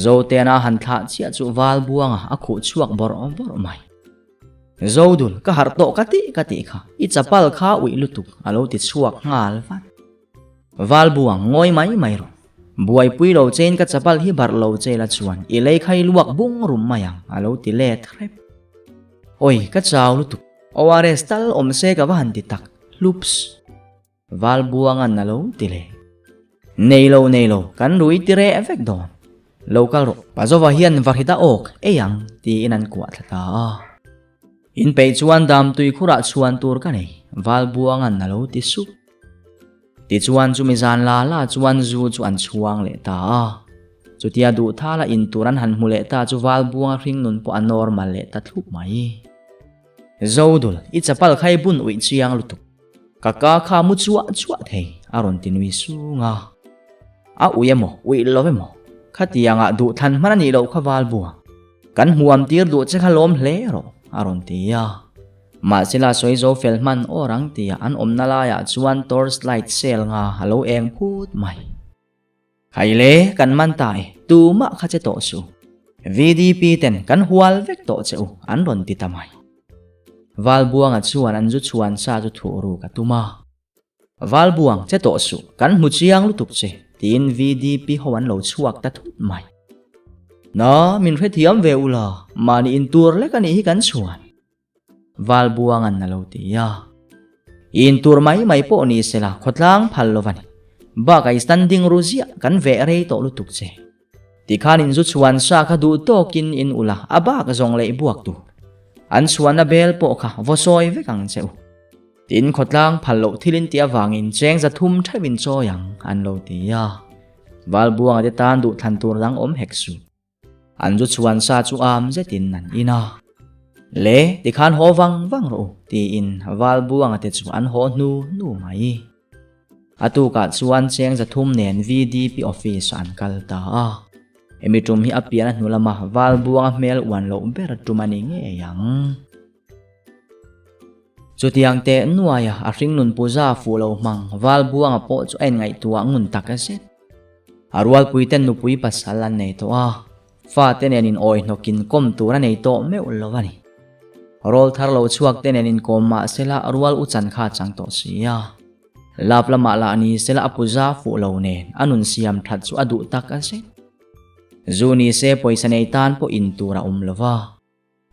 Zotena han thlah chiah chu val buanga a khuh chhuak bawrh bawrh mai. Zodul, ka harh tawh ka tih ka tih kha, i chapal kha uih lutuk a lo ti chhuak nghal vat. Val buang, ngawi mai mai rawh. Buaipui lo chein ka chapal hi barh lo che la chuan i lei kha i luak bung rum mai ang a lo ti let hrep. Awi, ka chau lutuk. ORS tal awm se ka va han ti tak. Hlups. Val buangan a lo ti leh. Nei lo, nei lo, kan rui ti reh vek dawn. Lo kal rawh, Pazova hian varhit a awk ei ang, tiin an kuah thla ta a. In peih chuan dam tui khurah chhuan tur ka nei, Val buangan a lo ti sup. Tichuan chumi zan la la chuan zu chu an chhuang leh ta a. Chutia duh thala in tur an han hmu leh ta chu Val buanga hring nun pawh a normal leh ta thlup mai. Zodul, i chapal kha i bun uih chiang lutuk. Ka ka kha mu chuah chuah thei, a rawn ti nui sung a. A ui emaw, uih lo emaw? Khatiangah duhthlan hman a nih loh kha Valbuang. Kan hmuam tir duh che kha lawm hle rawh, a rawn ti a. Mahsela sawi zo fel hman awr ang tia an awmna laiah chuan torch light sel nga a lo eng phut mai. Haile, kan man ta e, tumah kha che tawh suh. VDP ten kan hual vek tawh che u, an rawn ti ta mai. Valbuanga chuan an zu chhuan sa chu thuh ruk a tum a. Valbuang che tawh suh, kan hmu chiang lutuk che, tiin VDP ho an lo chhuak ta thut mai. Na, min hrethiam ve ula, mahni intur lek a nih hi kan chhuan. Valbuanga'n a lo ti a. I intur mai mai pawh ni sela, khawtlang phal lo va ni. Bakah i standing ru ziah, kan veh rei tawh lutuk che. Tikhan in zu chhuan sa kha duh tawkin in ula, a bak zawng leh buak tur. An chhuanna bel pawh kha vaw sawi vek ang che u. Tin, khawtlang phal loh thil in tih avangin cheng 300 theuh in chawi ang, an lo ti a. Valbuanga te tan duh thlan tur dang awm hek suh. An zu chhuan sa chu am zetin an in a. Le, tikhan haw vang vang rawh u, tiin Valbuanga te chu an haw hnu hnu mai. A tukah chuan cheng 300 nen VDP office ah an kal ta a. Hemi tum hi a pian a hnu lama Valbuanga hmel uan loh ber tum a ni ngei ang. Chutiang teh nuaia a hringnun puza fuh lo hmang Valbuanga pawh chu a inngaihtuah ngun tak zet. A rualpuiten nupui pasal an nei tawh a, fate nen in awi hnawkin kawm tur a nei tawh meuh lo a ni. Rawl thar lo chhuak te nen inkawm mah sela rual u chan kha a chang tawh si a. Lap lamah lah ni sela a puza fuh lo nen a nun siam that chu a duh tak zet. Zu ni se pawisa nei tan pawh in tur a awm lo va.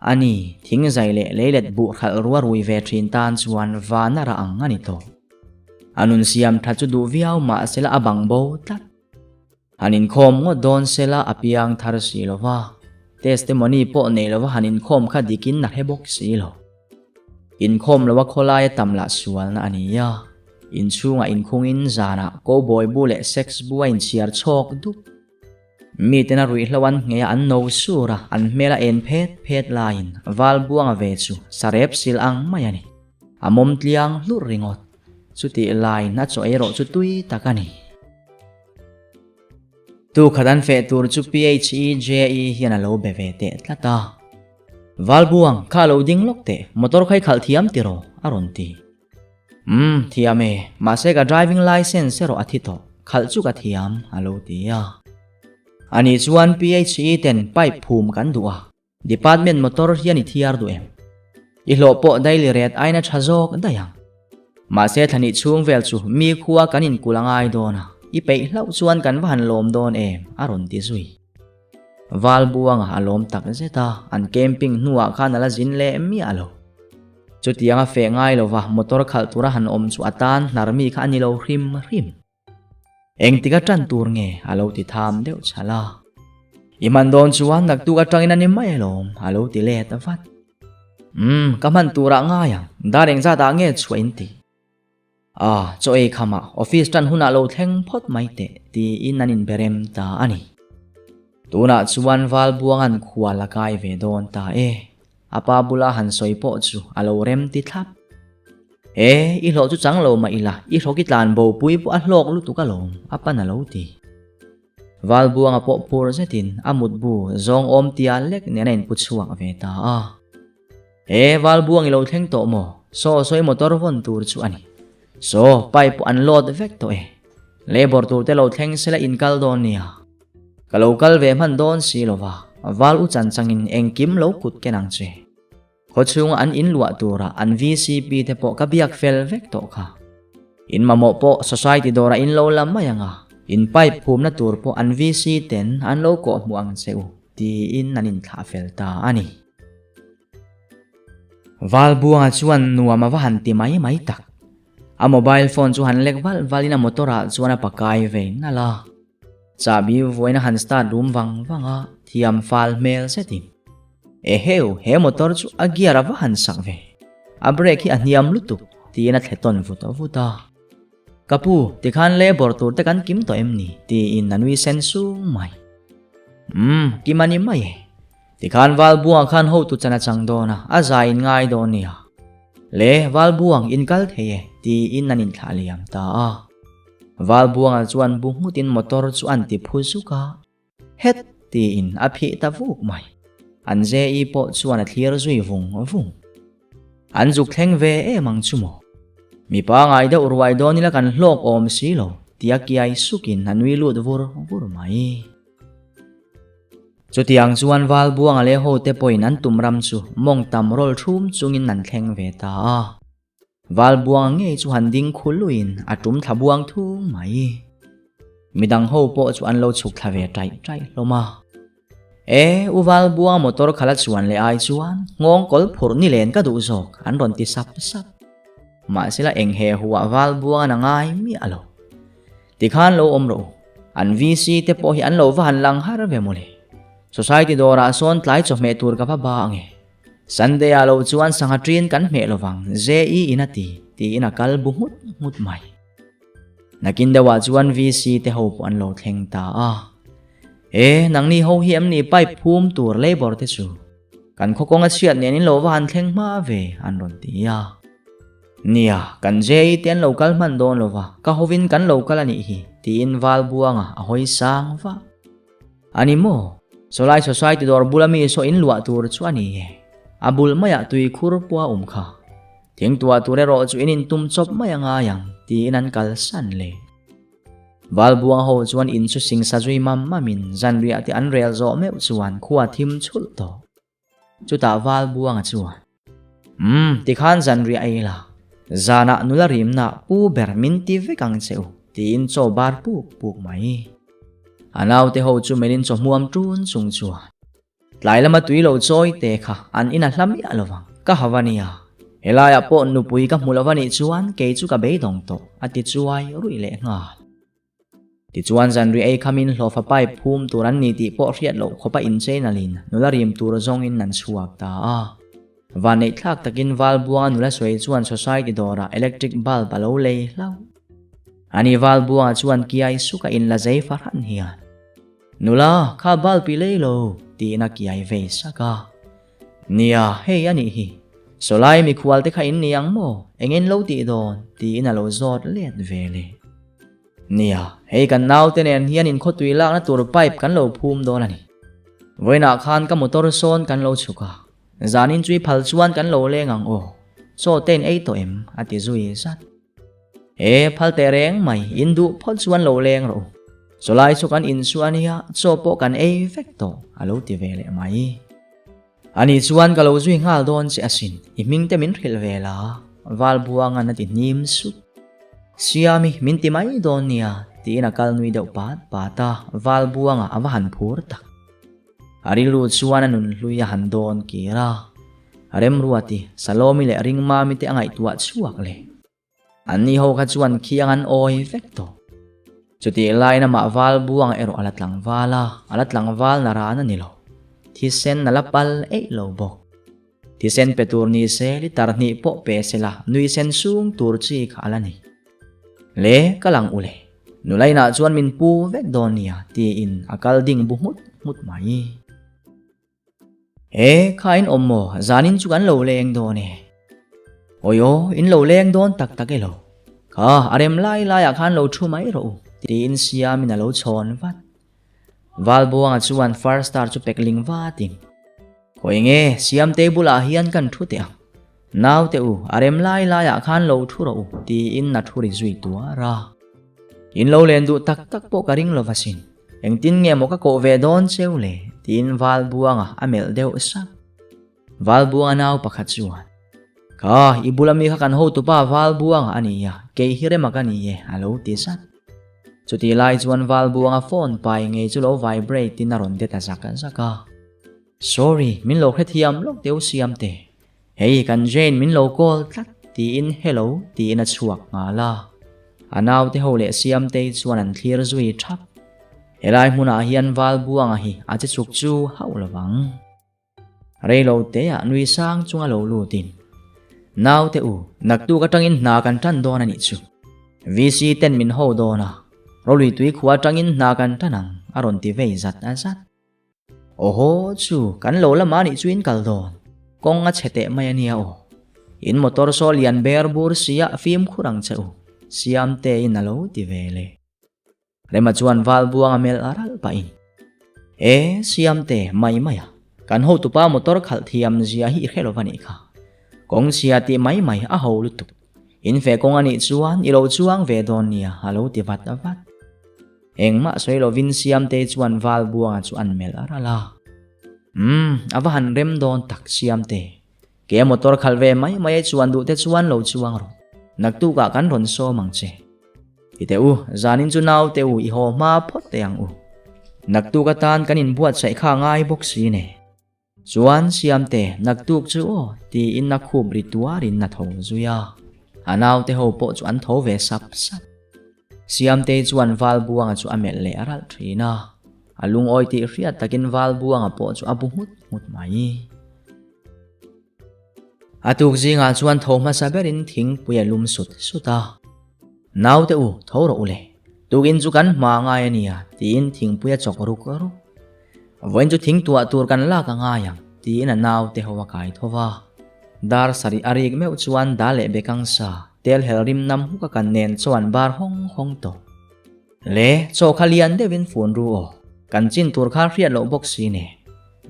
A ni, thing zai leh leilet buh hralh rua rui ve thin tan chuan van a rah ang a ni tawh. A nun siam tha chu duh viau mah sela a bang bo tlat. Han inkhawm ngawt dawn sela a piang thar si lo va, testimony pawh nei lova han inkhawm kha dikin a hre bawk si lo. Inkhawm loa khawlai a tam lah sualna a ni a, inchhungah inkhungin zanah cowboy bu leh sex bu a inchhiar chhawk dup. Miten a ruihhlo an nghei a an no sur a, an hmel a en phet phet laiin Valbuanga ve chu sarep sil ang mai a ni. A mawm tliang hlurh ringawt. Chutih laiin a chaw erawh chu tui tak a ni. Tu khat an feh tur chu PHEJE hian a lo be ve teh tlat a. Valbuang, kha lo ding lawk teh, motor kha i khalh thiam tiraw? a rawn ti. Umm, thiam e, mahse ka driving licence erawh a thi tawh, khalh chu ka thiam, a lo ti a. Ani chuan PHE ten pipe phum kan duh a, department motor hian i thiar duh em? I hlawh pawh daily rate aina tha zawk daih ang. Mahse thlahnih chhung vel chu mi khua kan inkulh a ngai dawn a, i peih hlauh chuan kan va han lawm dawn em, a rawn ti zui. Valbuanga a lawm tak zet a, an camping hnuah khan a la zin leh miah lo. Chutianga feh ngai lova motor khalh tura han awm chu a tan hnar mi kha a ni lo hrim hrim. Engtik a tan tur nge a lo ti tham deuh chhal a. I hman dawn chuan naktuk atangin a ni mai alawm a lo ti let vat. Umm, ka hman turah ngai ang, dar engzatah nge chhuah in ti? A, chaw ei khamah office tan hunah lo thleng phawt mai teh tiin an inberem ta a ni. Tunah chuan Valbuanga'n khua la kai ve dawn ta e. A pa bula han sawi pawh chu a lo rem ti thlap. E, i hlawh chu chang lo mah ila, i hlawk i tlan bopui pawh a hlawk lutuk alawm, a pan a lo ti. Valbuanga pawh phur zetin a mutbu zawng awm tia lek nen a inpu chhuak ve ta a. He Valbuang i lo thleng tawh maw? Saw sawi motor vawn tur chu a ni. Saw, pipe pawh an load vek tawh e. Labour tur te lo thleng sela in kal dawn nia. Ka lo kal ve hman dawn si lova, Val u chan changin engkim lo kut ken ang che. Khaw chhunga an in luah tura an VCP te pawh ka biak fel vek tawh kha. In mamawh pawh society dawrah in lo la mai ang a, in pipe phumna tur pawh an VC ten an lo kawhhmuh ang che u, tiin an inthlah fel ta a ni. Valbuanga chuan nuam a va han ti mai mai tak. A mobile phone chu han lek valh valhin a motor ah chuan a pakai ve nalh a. Chahbi vawiin a han start rum vang vang a, thiam fal hmel zetin. Eheu, he motor chu a gear a va han sak ve. A brake hi a hniam lutuk, tiin a thle tawn vut vut a. Ka pu, tikhan labour tur te kan kim tawh em ni? tiin a nui sen sung mai. Umm, kim a ni mai e. Tikhan Valbuang khan hotu chan a chang dawn a, a zai in ngai dawn nia. Le, Valbuang, in kal thei e, tiin an inthlah liam ta a. Valbuanga chuan bu nghutin motor chu an ti phu zuk a. Het tiin a phih ta vuk mai. An JE pawh chuan a thlir zui vung vung. An zuk thleng ve em ang chu maw? Mipa ngai deuh ruai dawn ila kan hlawk awm si lo tia kiai sukin a nui lut vur vur mai. Chutiang chuan Valbuanga leh hote pawhin an tum ram chu mawng tam rawl thum chungin an thleng ve ta a. Valbuanga ngei chu han ding khu luiin a tum thla buang thung mai. Midang ho pawh chu an lo chhuk thla ve taih taih hlawm a. E, U Valbuanga motor khala chuan leh ai chuan nghawng kawl phurh ni len ka duh zawk an rawn ti sap sap. Mahsela eng he huah Valbuanga'n a ngai miah lo. Tikhan lo awm rawh u. An VC te pawh hi an lo va han lang har ve mawle. Society dawrah sawn tlai chawhmeh tur ka va ba ange. Sunday ah lo chuan sangha ṭin kan hmeh lovang JE in a ti, tiin a kal bu nghut nghut mai. Nakin deuhah chuan VC te ho pawh an lo thleng ta a. E, nangni ho hi em ni pipe phum tur labour te chu? Kan khaw kawnga chhiat nen in lo va han thleng hma ve, an rawn ti a. Nia, kan JE te an lo kal hman dawn lova, ka hovin kan lo kal a nih hi, tiin Valbuanga a hawi sang vah. A ni maw? Sawlai Society dawr bula mi saw in luah tur chu a ni e. A bul maiah tui khur pawh a awm kha. Thingtuah tur erawh chu in intum chawp mai a ngai ang, tiin an kalsan leh. Valbuang ho chuan in chu singsa zui mam mamin zanriah te an rel zawh meuh chuan khua thim chhulh tawh. Chutah Valbuanga chuan, Umm, tikhan zanriah ei la, zanah nula rimna pu ber min ti vek ang che u, tiin chaw bar puk puk mai. A naute ho chu melin chaw hmuam ṭun chung chuan, Tlai lama tui lo chawi te kha an in a hla miah lo vang, ka hau a nia. Helaiah pawh nupui ka hmu lo va nih chuan kei chu ka beidawng tawh, a ti chuai ruih leh nghal. Tichuan zanri ei khamin hlawhfa pipe phum tur an ni tih pawh hriat loh khawpa inchein alin nula rim tur zawngin an chhuak ta a. Vanneih thlak takin Valbuanga nula sawi chuan society dawrah electric bulb a lo lei hlauh. Ani Valbuanga chuan kiai suka inla zei fahran hian, Nula, kha bulb i lei lo, tiin a kiai vei sak a. Nia, hei a nih hi. Sawlai mikhual te kha in ni ang maw? Engin lo tih dawn? tiin a lo zawt let ve leh. Nia, hei kan naute nen hian inkhawtui lakna tur pipe kan lo phum dawn a ni. Vawiinah khan ka motor sawn kan lo chhuk a, zanin chui phal chuan kan lo leng ang aw, chaw te in ei tawh em? a ti zui zat. E, phal teh reng mai, in duh phawt chuan lo leng rawh u. Chawlai chu kan insu a nia, chaw pawh kan ei vek tawh, a lo ti ve leh mai. Ani chuan ka lo zui nghal dawn che asin, i hming te min hrilh ve la, Valbuanga'n a ti hnim sup. Siami, min ti mai dawn nia, tiin a kal nui deuh pat pat a, Valbuanga a va han phur tak. A rilru chuan a nunhlui a han dawn kir a, Remruati, Salomi leh Ringmami te a ngaihtuah chhuak leh. Anni ho kha chuan khiang an awi vek tawh. Chutih laiin amah val buang erawh a la tlangval a, a la tlangval na ran a ni lo. Thisen a la pal eih lo bawk. Thisen pe tur ni se litar hnih pawh pe se la nui sen sung tur chi kha a la ni. Le, ka lang u le. Nula inah chuan min pu vek dawn nia tiin a kal ding bu nghut nghut mai. E, kha in awm maw? Zanin chu kan lo leng dawn e. Awi aw, in lo leng dawn tak tak e lo. Kha, a rem lai laiah khan lo thu mai rawh u, tiin Siamin a lo chhawn vat. Valbuanga chuan first star chu pek ling vatin, Khawi nge, Siamtei bulah hian kan thu teh ang. Naute u, a rem lai laiah khan lo thu rawh u, tiin a thu ri zui tuar a. In lo len duh tak tak pawh ka ring lo va sin. Engtin nge maw ka kawh ve dawn cheu le? tiin Valbuanga a melh deuh sak. Valbuanga nau pakhat chuan, Kha, i bula mi kha kan hotupa Valbuanga a ni a, kei hi rema ka ni e, a lo ti zat. Chutih lai chuan Valbuanga phone pai ngei chu lo vibrate in a rawn de ta zak zak a. Sorry, min lo hrethiam lawk deuh siam teh. Hei kan Jane min lo call tlat tiin hello tiin a chhuak nghal a. A naute ho leh Siamtei chuan an thlir zui thap. Helai hmunah hian Valbuanga hi a che chuk chu hauh lovang. Reilo teah nui sang chunga lo lutin, Naute u, naktuk atangin hna kan tan dawn a nih chu. VC ten min ho dawn a, Rawlui tui khua atangin hna kan tan ang a rawn ti vei zat zat. Awhaw chu kan lo lama nih chu in kal dawn, kawng a chhe teh mai a nia aw. In motor saw lian ber bur sia fimkhur ang che u, Siamte in a lo ti ve le. Rema chuan Valbuanga melh a ralh pahin. E, Siamte, mai mai a, kan hotupa motor khalh thiam zia hi i hre lo va nih kha. Kawng chhia tih mai mai a ho lutuk. In fe kawng a nih chuan i lo chuang ve dawn nia a lo ti vat vat. Engmah sawi lovin Siamte chuan val buanga chu an melh ral a. Umm, a va han rem dawn tak Siamte. Ke motor khalh ve mai mai ai chuan duh te chuan lo chuang rawh. Naktukah kan rawn sawm ang che. Ti teh u, zanin chu naute u i haw hma phawt teh ang u. Naktuk atan kan inbuatsaih kha ngai bawk si ne. Chuan Siamte, naktuk chu aw, tiin a khup ri tuarin a tho zui a. A naute ho pawh chu an tho ve sap sap. Siamtei chuan Valbuanga chu a melh leh ralh thin a. A lungawi tih hriat takin Valbuanga pawh chu a bu nghut nghut mai. A tuk zingah chuan tho hmasa berin thingpui a lum sut sut a. Naute u, tho rawh u le. Tukin chu kan hma ngai a nia, tiin thingpui a chawk ruk ruk. Vawiin chu thing tuah tur kan lak a ngai ang, tiin a naute ho a kai tho va. Dar sarih a rik meuh chuan da leh bekang sa, tel hel rim nam huk a kan nen chuan bar hawng hawng tawh. Le, chaw kha lian deuhin fun ru aw. Kan chin tur kha hriat loh bawk si ne.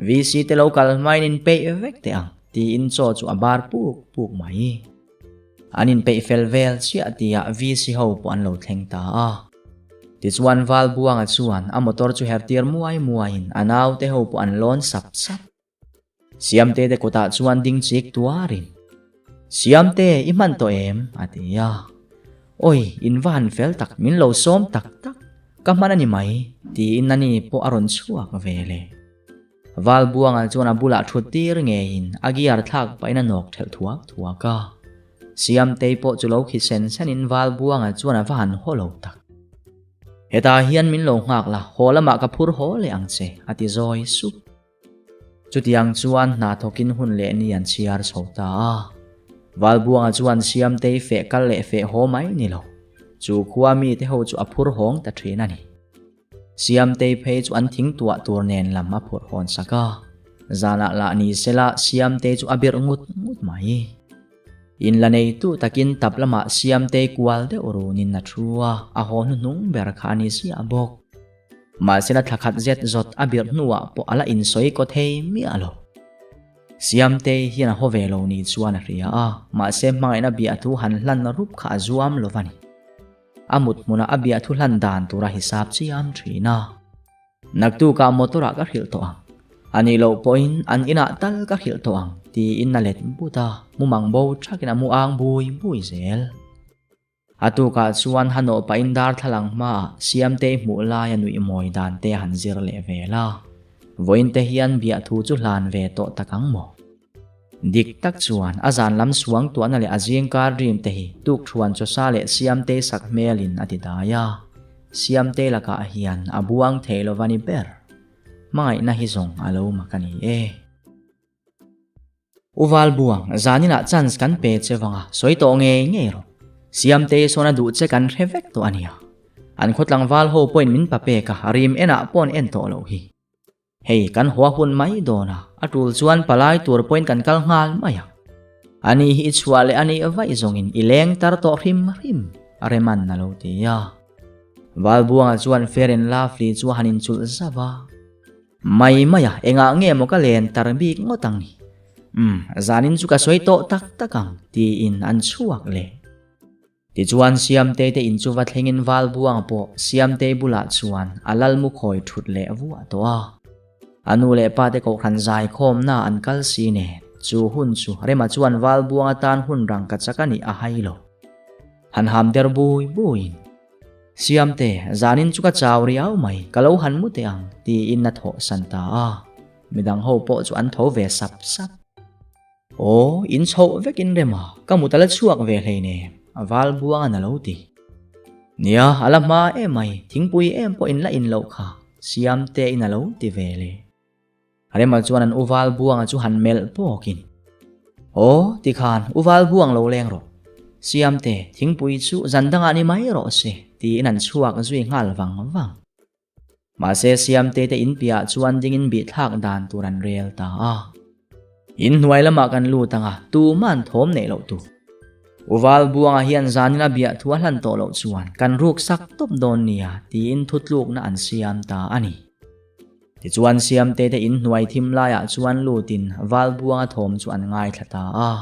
VC te lo kal hmain in peih vek teh ang, tiin chaw chu a bar puk puk mai. An inpeih fel vel chiah tihah VC ho pawh an lo thleng ta a. Tichuan Valbuanga chuan a motor chu her tir muai muaiin a naute ho pawh an lawn sap sap. Siamte te kutah chuan ding chik tuarin, Siamte, i hman tawh em? a ti a. Awi, in va han fel tak, min lo sawm tak tak, ka hman a ni mai, tiin ani pawh a rawn chhuak ve le. Valbuanga chuan a bulah thut tir ngeiin a gear thlak pahin a nawk thelh thuak thuak a. Siamtei pawh chu lo khi sen senin Valbuanga chuan a va han haw lo tak. Hetah hian min lo nghak la, haw lamah ka phur haw leh ang che, a ti zawi sup. Chutiang chuan hna thawkin hun leh ni an chhiar chho ta a. Valbuanga chuan Siamtei feh kal leh feh haw mai ni lo. Chu khua mite ho chu a phur hawng ta thin a ni. Siamtei phei chu an thing tuah tur nen lam a phurh hawn sak a. Zanah lah ni sela Siamtei chu a birh ngut ngut mai. In la neitu takin tap lamah Siamtei kual deuh runin a thu a, a haw hnuhnung ber kha a ni ziah bawk. Mahsela thla khat zet zawt a birh hnuah pawh a la insawi kaw thei miah lo. Siamtei hian a haw ve lo ni chuan a hria a, mahse hmangaihna biahthu han hlan rup kha a zuam lo va ni. A mut hmunah a biahthu hlan dan tura hisap chiam thin a. Naktukah motor-ah ka hrilh tawh ang. A nih loh pawhin an inah tal ka hrilh tawh ang tiin a let but a, mumang bo thakin a mu ang bui bui zel. A tukah chuan Hanawh pahin darthlalang hmaah Siamtei hmuh laia nuih mawi dan te a han zir leh vel a. Vawiin te hian biahthu chu hlan ve tawh tak ang maw? Dik tak chuan a zan lam suang tuahna leh a zingkar rim te hi tukthuan chawsa leh Siamtei sak hmelin a ti dai a. Siamtei lakah hian a buang thei lo va ni ber. Hmangaihna hi zawng a lo mak a ni e. U Valbuang, zaninah chance kan pe che vanga sawi tawh ngei ngei rawh. Siamtei sawn a duh che kan hre vek tawh a nia. An khaw tlangval ho pawhin min pa pek a, rim enah pawh an en tawh loh hi. Hei, kan haw hun mai dawn a, a tul chuan palai tur pawhin kan kal nghal mai ang. Ani hi i chhuah leh a nih vaih zawngin i leng tar tawh hrim hrim, a reman a lo ti a. Valbuanga chuan Fair and Lovely chu a han inchulh zauh a. Mai mai a, engah nge maw ka len tar bik ngawt ang ni? Umm, zanin chu ka sawi tawh tak tak ang, tiin an chhuak leh. Tichuan Siamtei te in chu va thlengin Valbuang pawh Siamtei bulah chuan a lalmu khawi thut leh vuah tawh a. A nu leh pa te kohhran zaikhawmna an kal si nen, chu hun chu Rema chuan Valbuang atan hun rangka chak a nih a hai lo. Han ham der bui buiin. Siamte, zanin chu ka chau riau mai, ka lo han mu teh ang, tiin a thawh san ta a. Midang ho pawh chu an tho ve sap sap. Aw, in chhoh vekin rem a, ka mut a la chhuak ve hleinem, a val buangan a lo ti. Nia, a la hma em mai, thingpui em pawh in la in loh kha, Siamte in a lo ti ve le. Rema chuan an u val buanga chu han melh pawkin, Aw, tikhan u val buang lo leng rawh. Siamte, thingpui chu zan dangah ni mai rawh se, tiin an chhuak zui nghal vang vang. Mahse Siamte te in piahah chuan dingin bihthlak dan tur an rel ta a. In hnuai lamah kan lut ang a, tuman thawm neih loh tur. U val buanga hian zanin a biah thu a hlan tawh loh chuan kan ruk sak tawp dawn nia, tiin thutlukna an siam ta a ni. Tichuan Siamte te inhnuai thim laiah chuan lutin Valbuanga thawm chu an ngaithla ta a.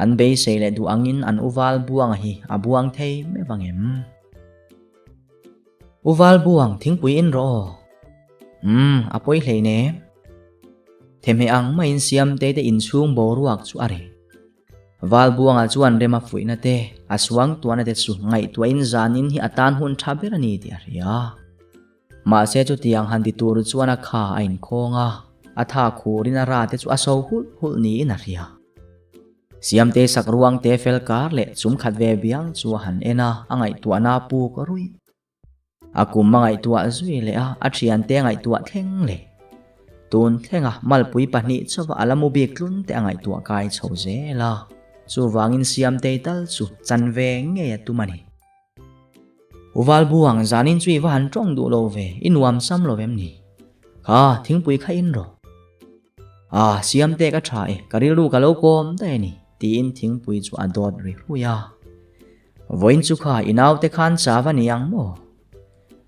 An beisei leh duh angin an u Valbuanga hi a buang thei meuh ang em? U Valbuang, thingpui in rawh aw. Umm, a pawi hlei nem. Themheh ang maiin Siamte te inchhung boruak chu a reh. Valbuanga chuan rema fuihna te, a suangtuahna te chu ngaihtuahin zanin hi a tan hun tha ber a ni tih a hria. Mahse chutiang han ti tur chuan a kha a inkhawng a, a tha khurin a ra te chu a so hulh hulh niin a hria. Siamtei sak ruang te fel kar leh chum khat ve biang chu a han en a, a ngaihtuahna a puk ruih. A kum a ngaihtuah zui leh a, a thiante a ngaihtuah thleng leh. Tun thlenga malpui pahnih chauha a la mu bik tlun te a ngaihtuah kai chho zel a, chuvangin Siamtei tal chu chan ve ngei a tum a ni. U Valbuang, zanin chu i va han tawng duh lo ve, i nuam sam lo em ni? Kha, thingpui kha in rawh. Ah, Siamte ka tha e, ka rilru ka lo kawm daih a ni, tiin thingpui chu a dawt ri hrui a. Vawiin chu kha i naute khan cha va ni ang maw?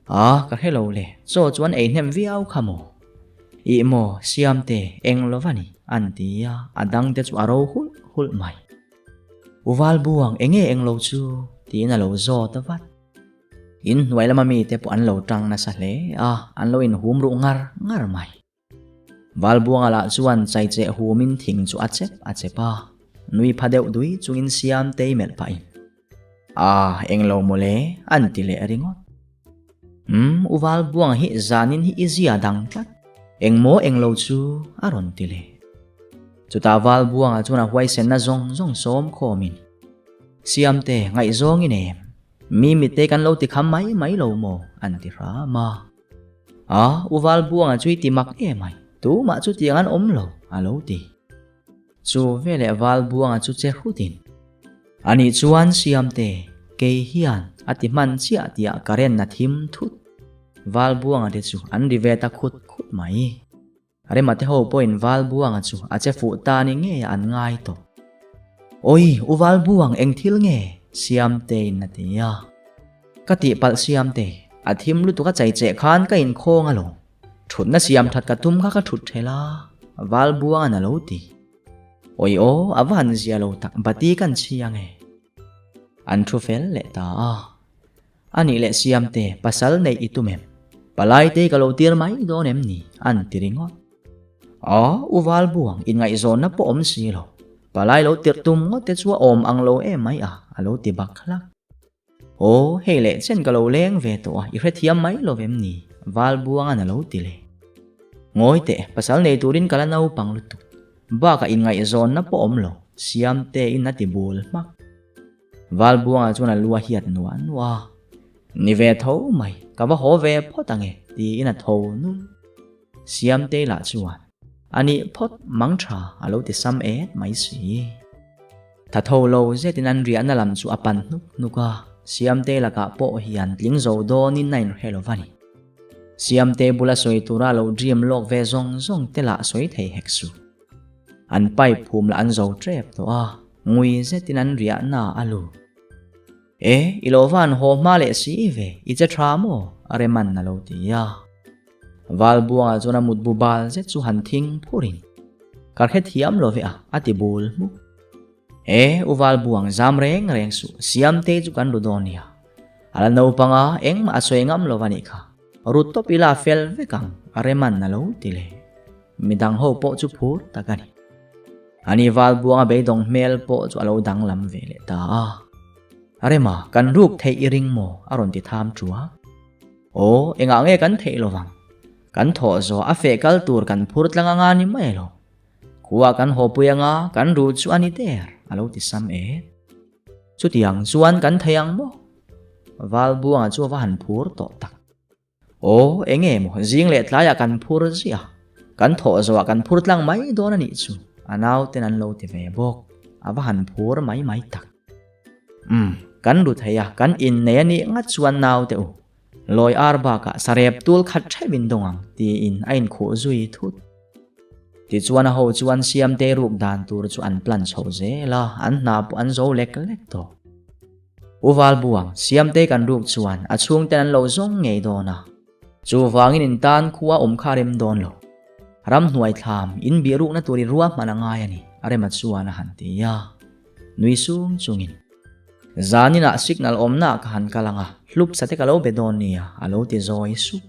Ah, ka hre lo le, chaw chu an ei hnem viau kha maw? Ih maw, Siamte, eng lo va ni, an ti a, a dangte chu a ro hulh hulh mai. U Valbuang, enge eng lo chu? tiin a lo zawt a vat. In hnuai lama mite pawh an lo tang nasa hle a, an lo inhum ruh ngar ngar mai. Valbuanga lah chuan chaicheh humin thing chu a chep a chep a, nui pha deuh dui chungin Siamtei melh pahin, Ah, eng lo mawle, an ti leh ringawt. Umm, U Valbuanga hi zanin hi i zia dang tlat, engmaw englo chu a rawn ti leh. Chutah Valbuanga chuan a huaisenna zawng zawng sawm khawmin, Siamte, ngaihzawng i nem, mi mitte kan lo ti kham mai mai lo maw? an ti hram a. A, U Valbuanga chu i ti mak em ai, tumah chutiang an awm lo, a lo ti. Chu veleh Valbuanga chu che hrutin, Anih chuan Siamte, kei hian a ti hman chiah tiah ka ren a thim thut. Valbuanga te chu an ri ve ta khut khut mai. Rema te ho pawhin Valbuanga chu a che fuh ta ni ngei an ngai tawh. Awi, u Valbuang eng thil nge? Siamtein a ti a. Ka tihpalh Siamte, a thim lutuk a chei cheh khan ka inkhawng alawm. Thutna siam that ka tum kha ka thut thel a, Valbuanga'n a lo ti. Awi aw, a va han zia lo tak, bati kan chhi ang e. An thu fel leh ta a. Anih leh Siamte, pasal neih i tum em? Palaitei ka lo tir mai dawn em ni? An ti ringawt. Aw, U Valbuang, inngaihzawnna pawh awm si lo. Palai lo tirh tum ngawt te chu a awm ang lo em mai a, a lo ti bak hlak. Aw, hei leh chen ka lo leng ve tawh a, i hrethiam mai lo vem ni? Valbuanga'n a lo ti leh. Ngawi teh, pasal nei turin ka la naupang lutuk. Bakah inngaihzawnna pawh awm lo, Siamtein a ti bul hmak. Valbuanga chuan a lu a hiat nuah nuah a, Ni ve tho mai, ka va haw ve phawt ang e, tiin a tho nul. Siamtei lah chuan, Anih phawt mang tha a lo ti sam et mai si. Tha tho lo zetin an riahna lam chu a pan hnuk hnuk a, Siamtei lakah pawh hian tling zo dawnin a inhre lo va ni. Siamtei bula sawi tura lo dream lawk ve zawng zawng te lah sawi thei hek suh. An pipe phum lah an zo tep tawh a, ngui zetin an riahna a lut. E, i lo van haw hma leh si ve, i che tha maw? A reman a lo ti a. Valbuanga chuan a mutbu bal zet chu han thing phurin, Ka hre thiam lo ve a, a ti bul hmuk. E, u Valbuang zam reng reng suh, Siamtei chu kan ru dawn nia. A la naupang a, engmah a sawi ngam lo va nih kha. Ru tawp ila fel vek ang, a reman a lo ti leh. Midang ho pawh chu phur tak a ni. Ani Valbuanga beidawng hmel pawh chu a lo danglam ve leh ta a. Rema, kan ruk theih i ring maw? a rawn ti tham chu a. Aw, engah nge kan theih lovang? Kan thawh zawh a feh kal tur kan phur tlang anga ni mai lo. Khua kan haw pui anga kan ruh chu a ni der, a lo ti sam e. Chutiang chuan kan thei ang maw? Valbuanga chu a va han phur tawh tak. Aw, enge maw, zing leh tlaiah kan phur ziah a, kan thawh zawhah kan phur tlang mai dawn a nih chu, a nauten an lo ti ve bawk, a va han phur mai mai tak. Umm, kan ru thei a, kan innei a nih ngat chuan naute u, lawi ar bakah sarep tul khat ṭheuh in dawng ang, tiin a inkhuh zui thut. Tichuan a ho chuan Siamte ruk dan tur chu an plan chho zel a, an hna pawh an zo lek lek tawh. U Valbuang, Siamtei kan ruk chuan a chhungten an lo zawng ngei dawn a. Chuvangin in tan khua awm kha rem dawn lo. Ramhnuai thlam in bihrukna tur i ruahman a ngai a ni, a rema chuan a han ti a. Nui sung chungin. Zaninah signal awmna ka han kal ang a, hlup sa te ka lo be dawn nia, a lo ti zawi sup.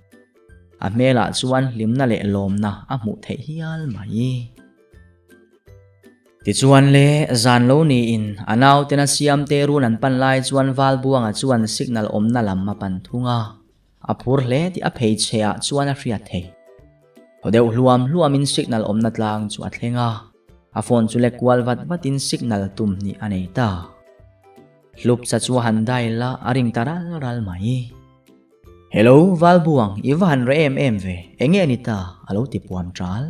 A hmelah chuan hlimna leh lawmna a hmuh theih hial mai. Tichuan le, zan lo niin a nautena siamte run an pan lai chuan Valbuanga chuan signal awmna lam a pan thung a, a phur hle tih a pheichhe ah chuan a hriat thei. Thaw deuh hluam hluamin signal awmna tlang chu a thleng a, a phone chu lek kual vat vatin signal tum hnih a nei ta. Hlupsa chu a han dial a, a ring ta ral ral mai. Hello, Valbuang, i va han reh em em ve, enge ni ta? a lo ti puam ṭal.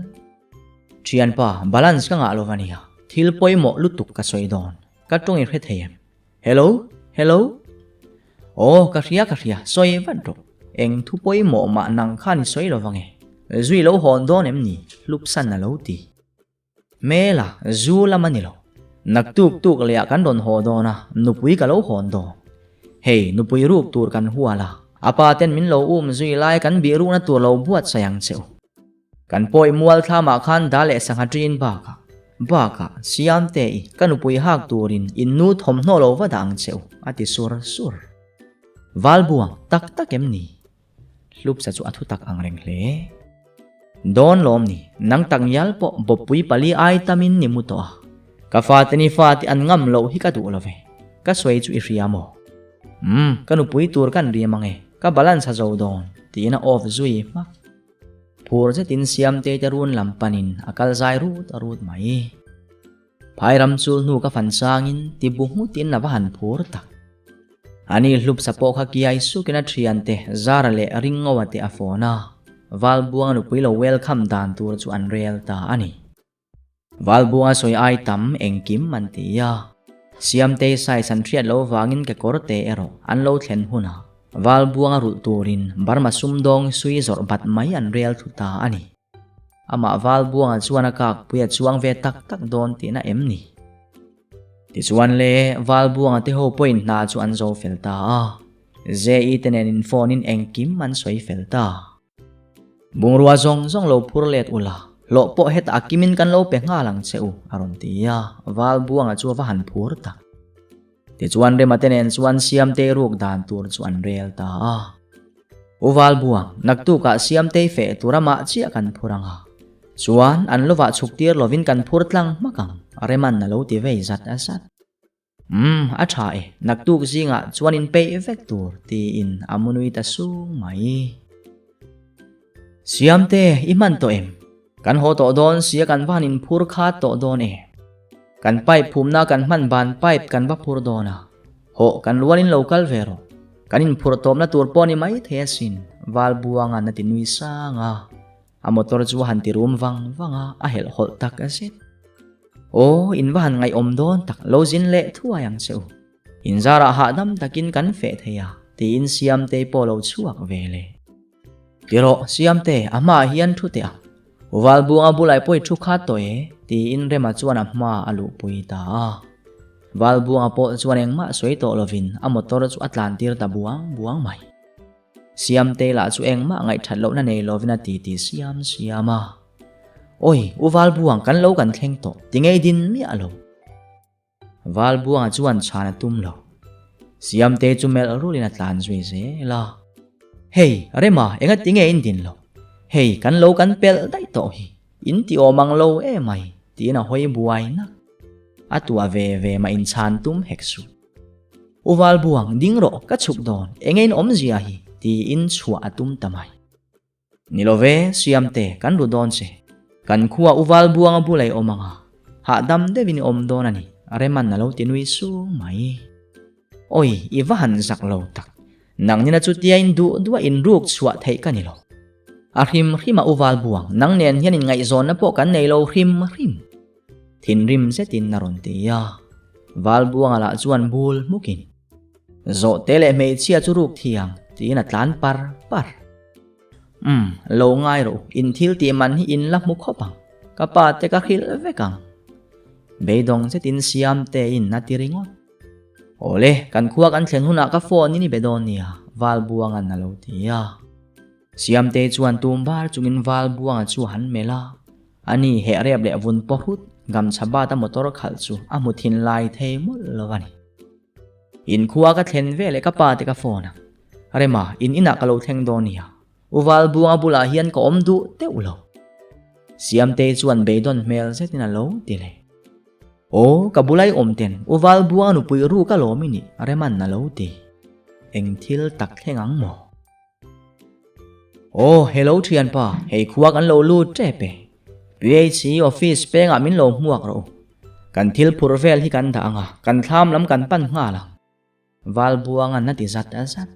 Thianpa, balance ka ngah lo va nia. Thil pawimawh lutuk ka sawi dawn. Ka tawng i hre thei em? Hello? Hello? Aw, ka hria ka hria, sawi vat rawh. Eng thu pawimawh mah nang khan i sawi lo va nge? Zui lo hawn dawn em ni? Hlupsan a lo ti. Hmela, zu lam a ni lo. Naktuk tuk lehah kan rawn haw dawn a, nupui ka lo hawn dawn. Hei, nupui ruk tur kan hual a, a pa ten min lo um zui lai kan bihrukna tur lo buatsaih ang che u. Kan pawi mual thlamah khan da leh sangha ṭin bakah, bakah, Siamte i, ka nupui hak turin in nu thawmhnaw lo va dah ang che u, a ti sur sur. Valbuang, tak tak em ni? Hlupsa chu a thu tak ang reng hle. Dawn lawm ni, nang tak ngial pawh bawppui pali ai tamin ni mu tawh a. Ka fate ni fate an ngam loh hi ka duh lo ve. Ka sawi chu i hria maw? Umm, ka nupui tur kan riam ang e, ka balance a zo dawn, tiin a off zui hmak. Phur zetin Siamtei te run lam panin a kal zai rut rut mai. Phairam chul hnu ka fan changin ti bu nghutin a va han phur tak. Ani hlupsa pawh kha kiai sukin a thiante Zara leh Ringoa te a phone a, Valbuanga nupui lo welcome dan tur chu an rel ta a ni. Valbuanga sawi ai tam engkim an ti a, Siamtei size an hriat loh vangin kekawr te erawh an lo thlen hunah Valbuanga rulh turin Burma sumdawng sui zawrh bat mai an rel thlu ta a ni. Amah Valbuanga chuan a kakpui a chuang ve tak tak dawn tihna em ni? Tichuan le, Valbuanga te ho pawhin hna chu an zo fel ta a, JE te nen in phone in engkim an sawi fel ta. Bungrua zawng zawng lo phur let ula, hlawh pawh hetah a kimin kan lo pe nghal ang che u, a rawn ti a, Valbuanga chu a va han phur tak. Tichuan Rema te nen chuan Siamtei ruk dan tur chu an rel ta a. U Valbuang, naktukah Siamtei feh tur amah chiah kan phur ang a. Chuan an lovah chhuk tir lovin kan phur tlang hmak ang, Rema'n a lo ti vei zat zat. Umm, a tha e, naktuk zingah chuan in peih vek tur, tiin a mu nui ta sung mai. Siamte, i hman tawh em? Kan haw tawh dawn sia kan va han inphur khat tawh dawn e. Kan pipe phumna kan hman ban pipe kan va phur dawn a. Hawh, kan rualin lo kal ve rawh. Kan inphurh tawpna tur pawh ni mai thei asin, Valbuanga'n a ti nui sang a. A motor chu a han ti rum vang vang a, a helh hawlh tak zet. Aw, in va han ngaihawm dawn tak, lo zin leh thuai ang che u. In zarah hahdam takin kan feh thei a, tiin Siamtei pawh lo chhuak ve le. Ti rawh, Siamte, a hmaah hian thu teh ang. Valbuanga bulai pawh i thu khat tawh e, tiin Rema chuan a hma a luhpui ta a. Valbuanga pawh chuan engmah sawi tawh lovin a motor chu a tlantir ta buang buang mai. Siamtei lah chu engmah ngaihthat lohna nei lovin a ti ti siam siam a. Awi, u Valbuang kan lo kan thleng tawh, ti ngei din miah lo. Valbuanga chuan chhan a tum lo. Siamtei chu melh rulin a tlan zui zel a. Hei, Rema, enga ti nge in din lo? Hei, kan lo kan pelh daih tawh hi, in ti awm ang lo emai, tiin a hawi buai nak. A tuah ve ve mah in chhan tum hek suh. U Valbuang, ding rawh, ka chhuk dawn, enge in awmzia hi? tiin chhuah a tum ta mai. Ni lo ve, Siamte, kan ru dawn che. Kan khua U Valbuanga bula i awm ang a, hahdam deuhin i awm dawn a ni, Reman a lo ti nui sung mai. Awi, i va han zak lo tak. Nang nina chutia in duh duh a inruk chhuah theih ka ni lo. A hrim hrim a U Valbuang, nang nen hian inngaihzawnna pawh kan nei lo hrim hrim. Thinrim zetin a rawn ti a, Valbuanga lah chuan bul hmukin, Zawhte leh hmeichhia chu ruk thiang, tiin a tlan par par. Umm, lo ngai rawh u, in thil tih man hi in la hmu khawp ang, ka pa te ka hrilh vek ang. Beidawng zetin Siamte in a ti ringawt. Awle, kan khua kan thlen hunah ka phone in i be dawn nia, Valbuanga'n a lo ti a. Siamtei chuan tum var chungin val buanga chu a han melh a, ani heh rep leh vun pawhrut gamchha bat a motor khalh chu a hmu thin lai thei mawlh lo a ni. Inkhua ka thlen veleh ka pa te ka phone a, Rema, in inah ka lo thleng dawn nia, U val buanga bulah hian ka awm duh teuh lo. Siamtei chuan beidawn hmel zetin a lo ti leh. Aw, ka bulai awm ten U val buanga nupui ruk alawm i nih, Rema'n a lo ti. Eng thil tak thleng ang maw? Aw, hello thianpa, hei khua kan lo lut tep e. PHC office pengah min lo hmuak rawh u. Kan thil phurh vel hi kan dah ang a, kan thlam lam kan pan nghal ang. Valbuanga'n a ti zat zat.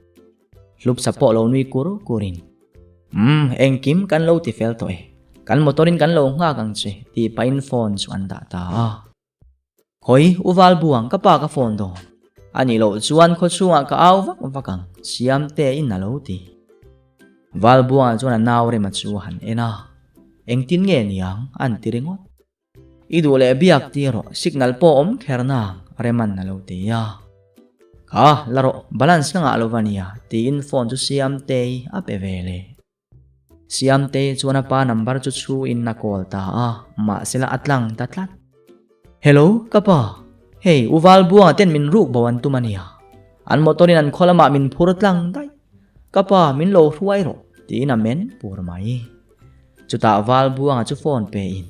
Hlupsa pawh lo nui kur kurin, Umm, engkim kan lo ti fel tawh e. Kan motor-in kan lo nghak ang che, tih pahin phone chu an dah ta a. Khawi, U Valbuang, ka pa ka phone dawn. A nih loh chuan khawchhungah ka au vak vak ang, Siamte in a lo ti. Valbuangah chuan a nau rema chu a han en a, Engtin nge niang? an ti ringawt. I duh leh biak ti rawh, signal pawh awm kher nang, Reman a lo ti a. Kha, la rawh, balance ka ngah lo va nia, tiin phone chu Siamtei a pe ve leh. Siamtei chuan a pa number chu chhuin a call ta a, mahsela a tlang ta tlat. Hello, ka pa. Hei, U Valbuanga ten min ruk bo an tum a nia. An motor in an khaw lamah min phur tlang daih. Ka pa, min lo hruai rawh, tiin a men pur mai. Chutah Valbuanga chu phone pe in.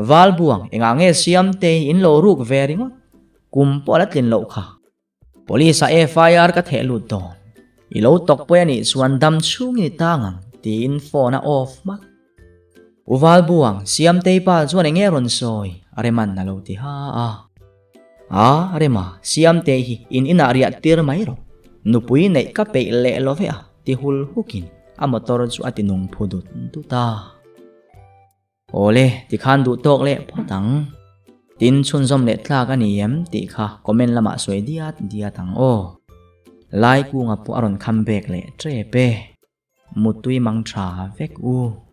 Valbuang, engah nge Siamtei in lo ruk ve ringawt? Kum pawh a la tlin loh kha. Police a FIR ka theh lut dawn. I lo tawk pawi a nih chuan dam chhungin i tang ang tiin phone a off hmak. U Valbuang, Siamtei pa chuan eng nge rawn sawi? Rema'n a lo ti ha a. A, Rema, Siamtei hi in inah riah tir mai rawh. Nupui neih ka peih leh lo ve a ti hul hukin a motor chu a ti nung phu dut dut a. Awle, tikhan duh tawk leh phawt ang. Tin, chhunzawm leh tlak a ni em tih kha comment lamah sawi diat diat ang aw. Lai kunga pawh a rawn kham bek leh tep e. Mutui mang tha vek u.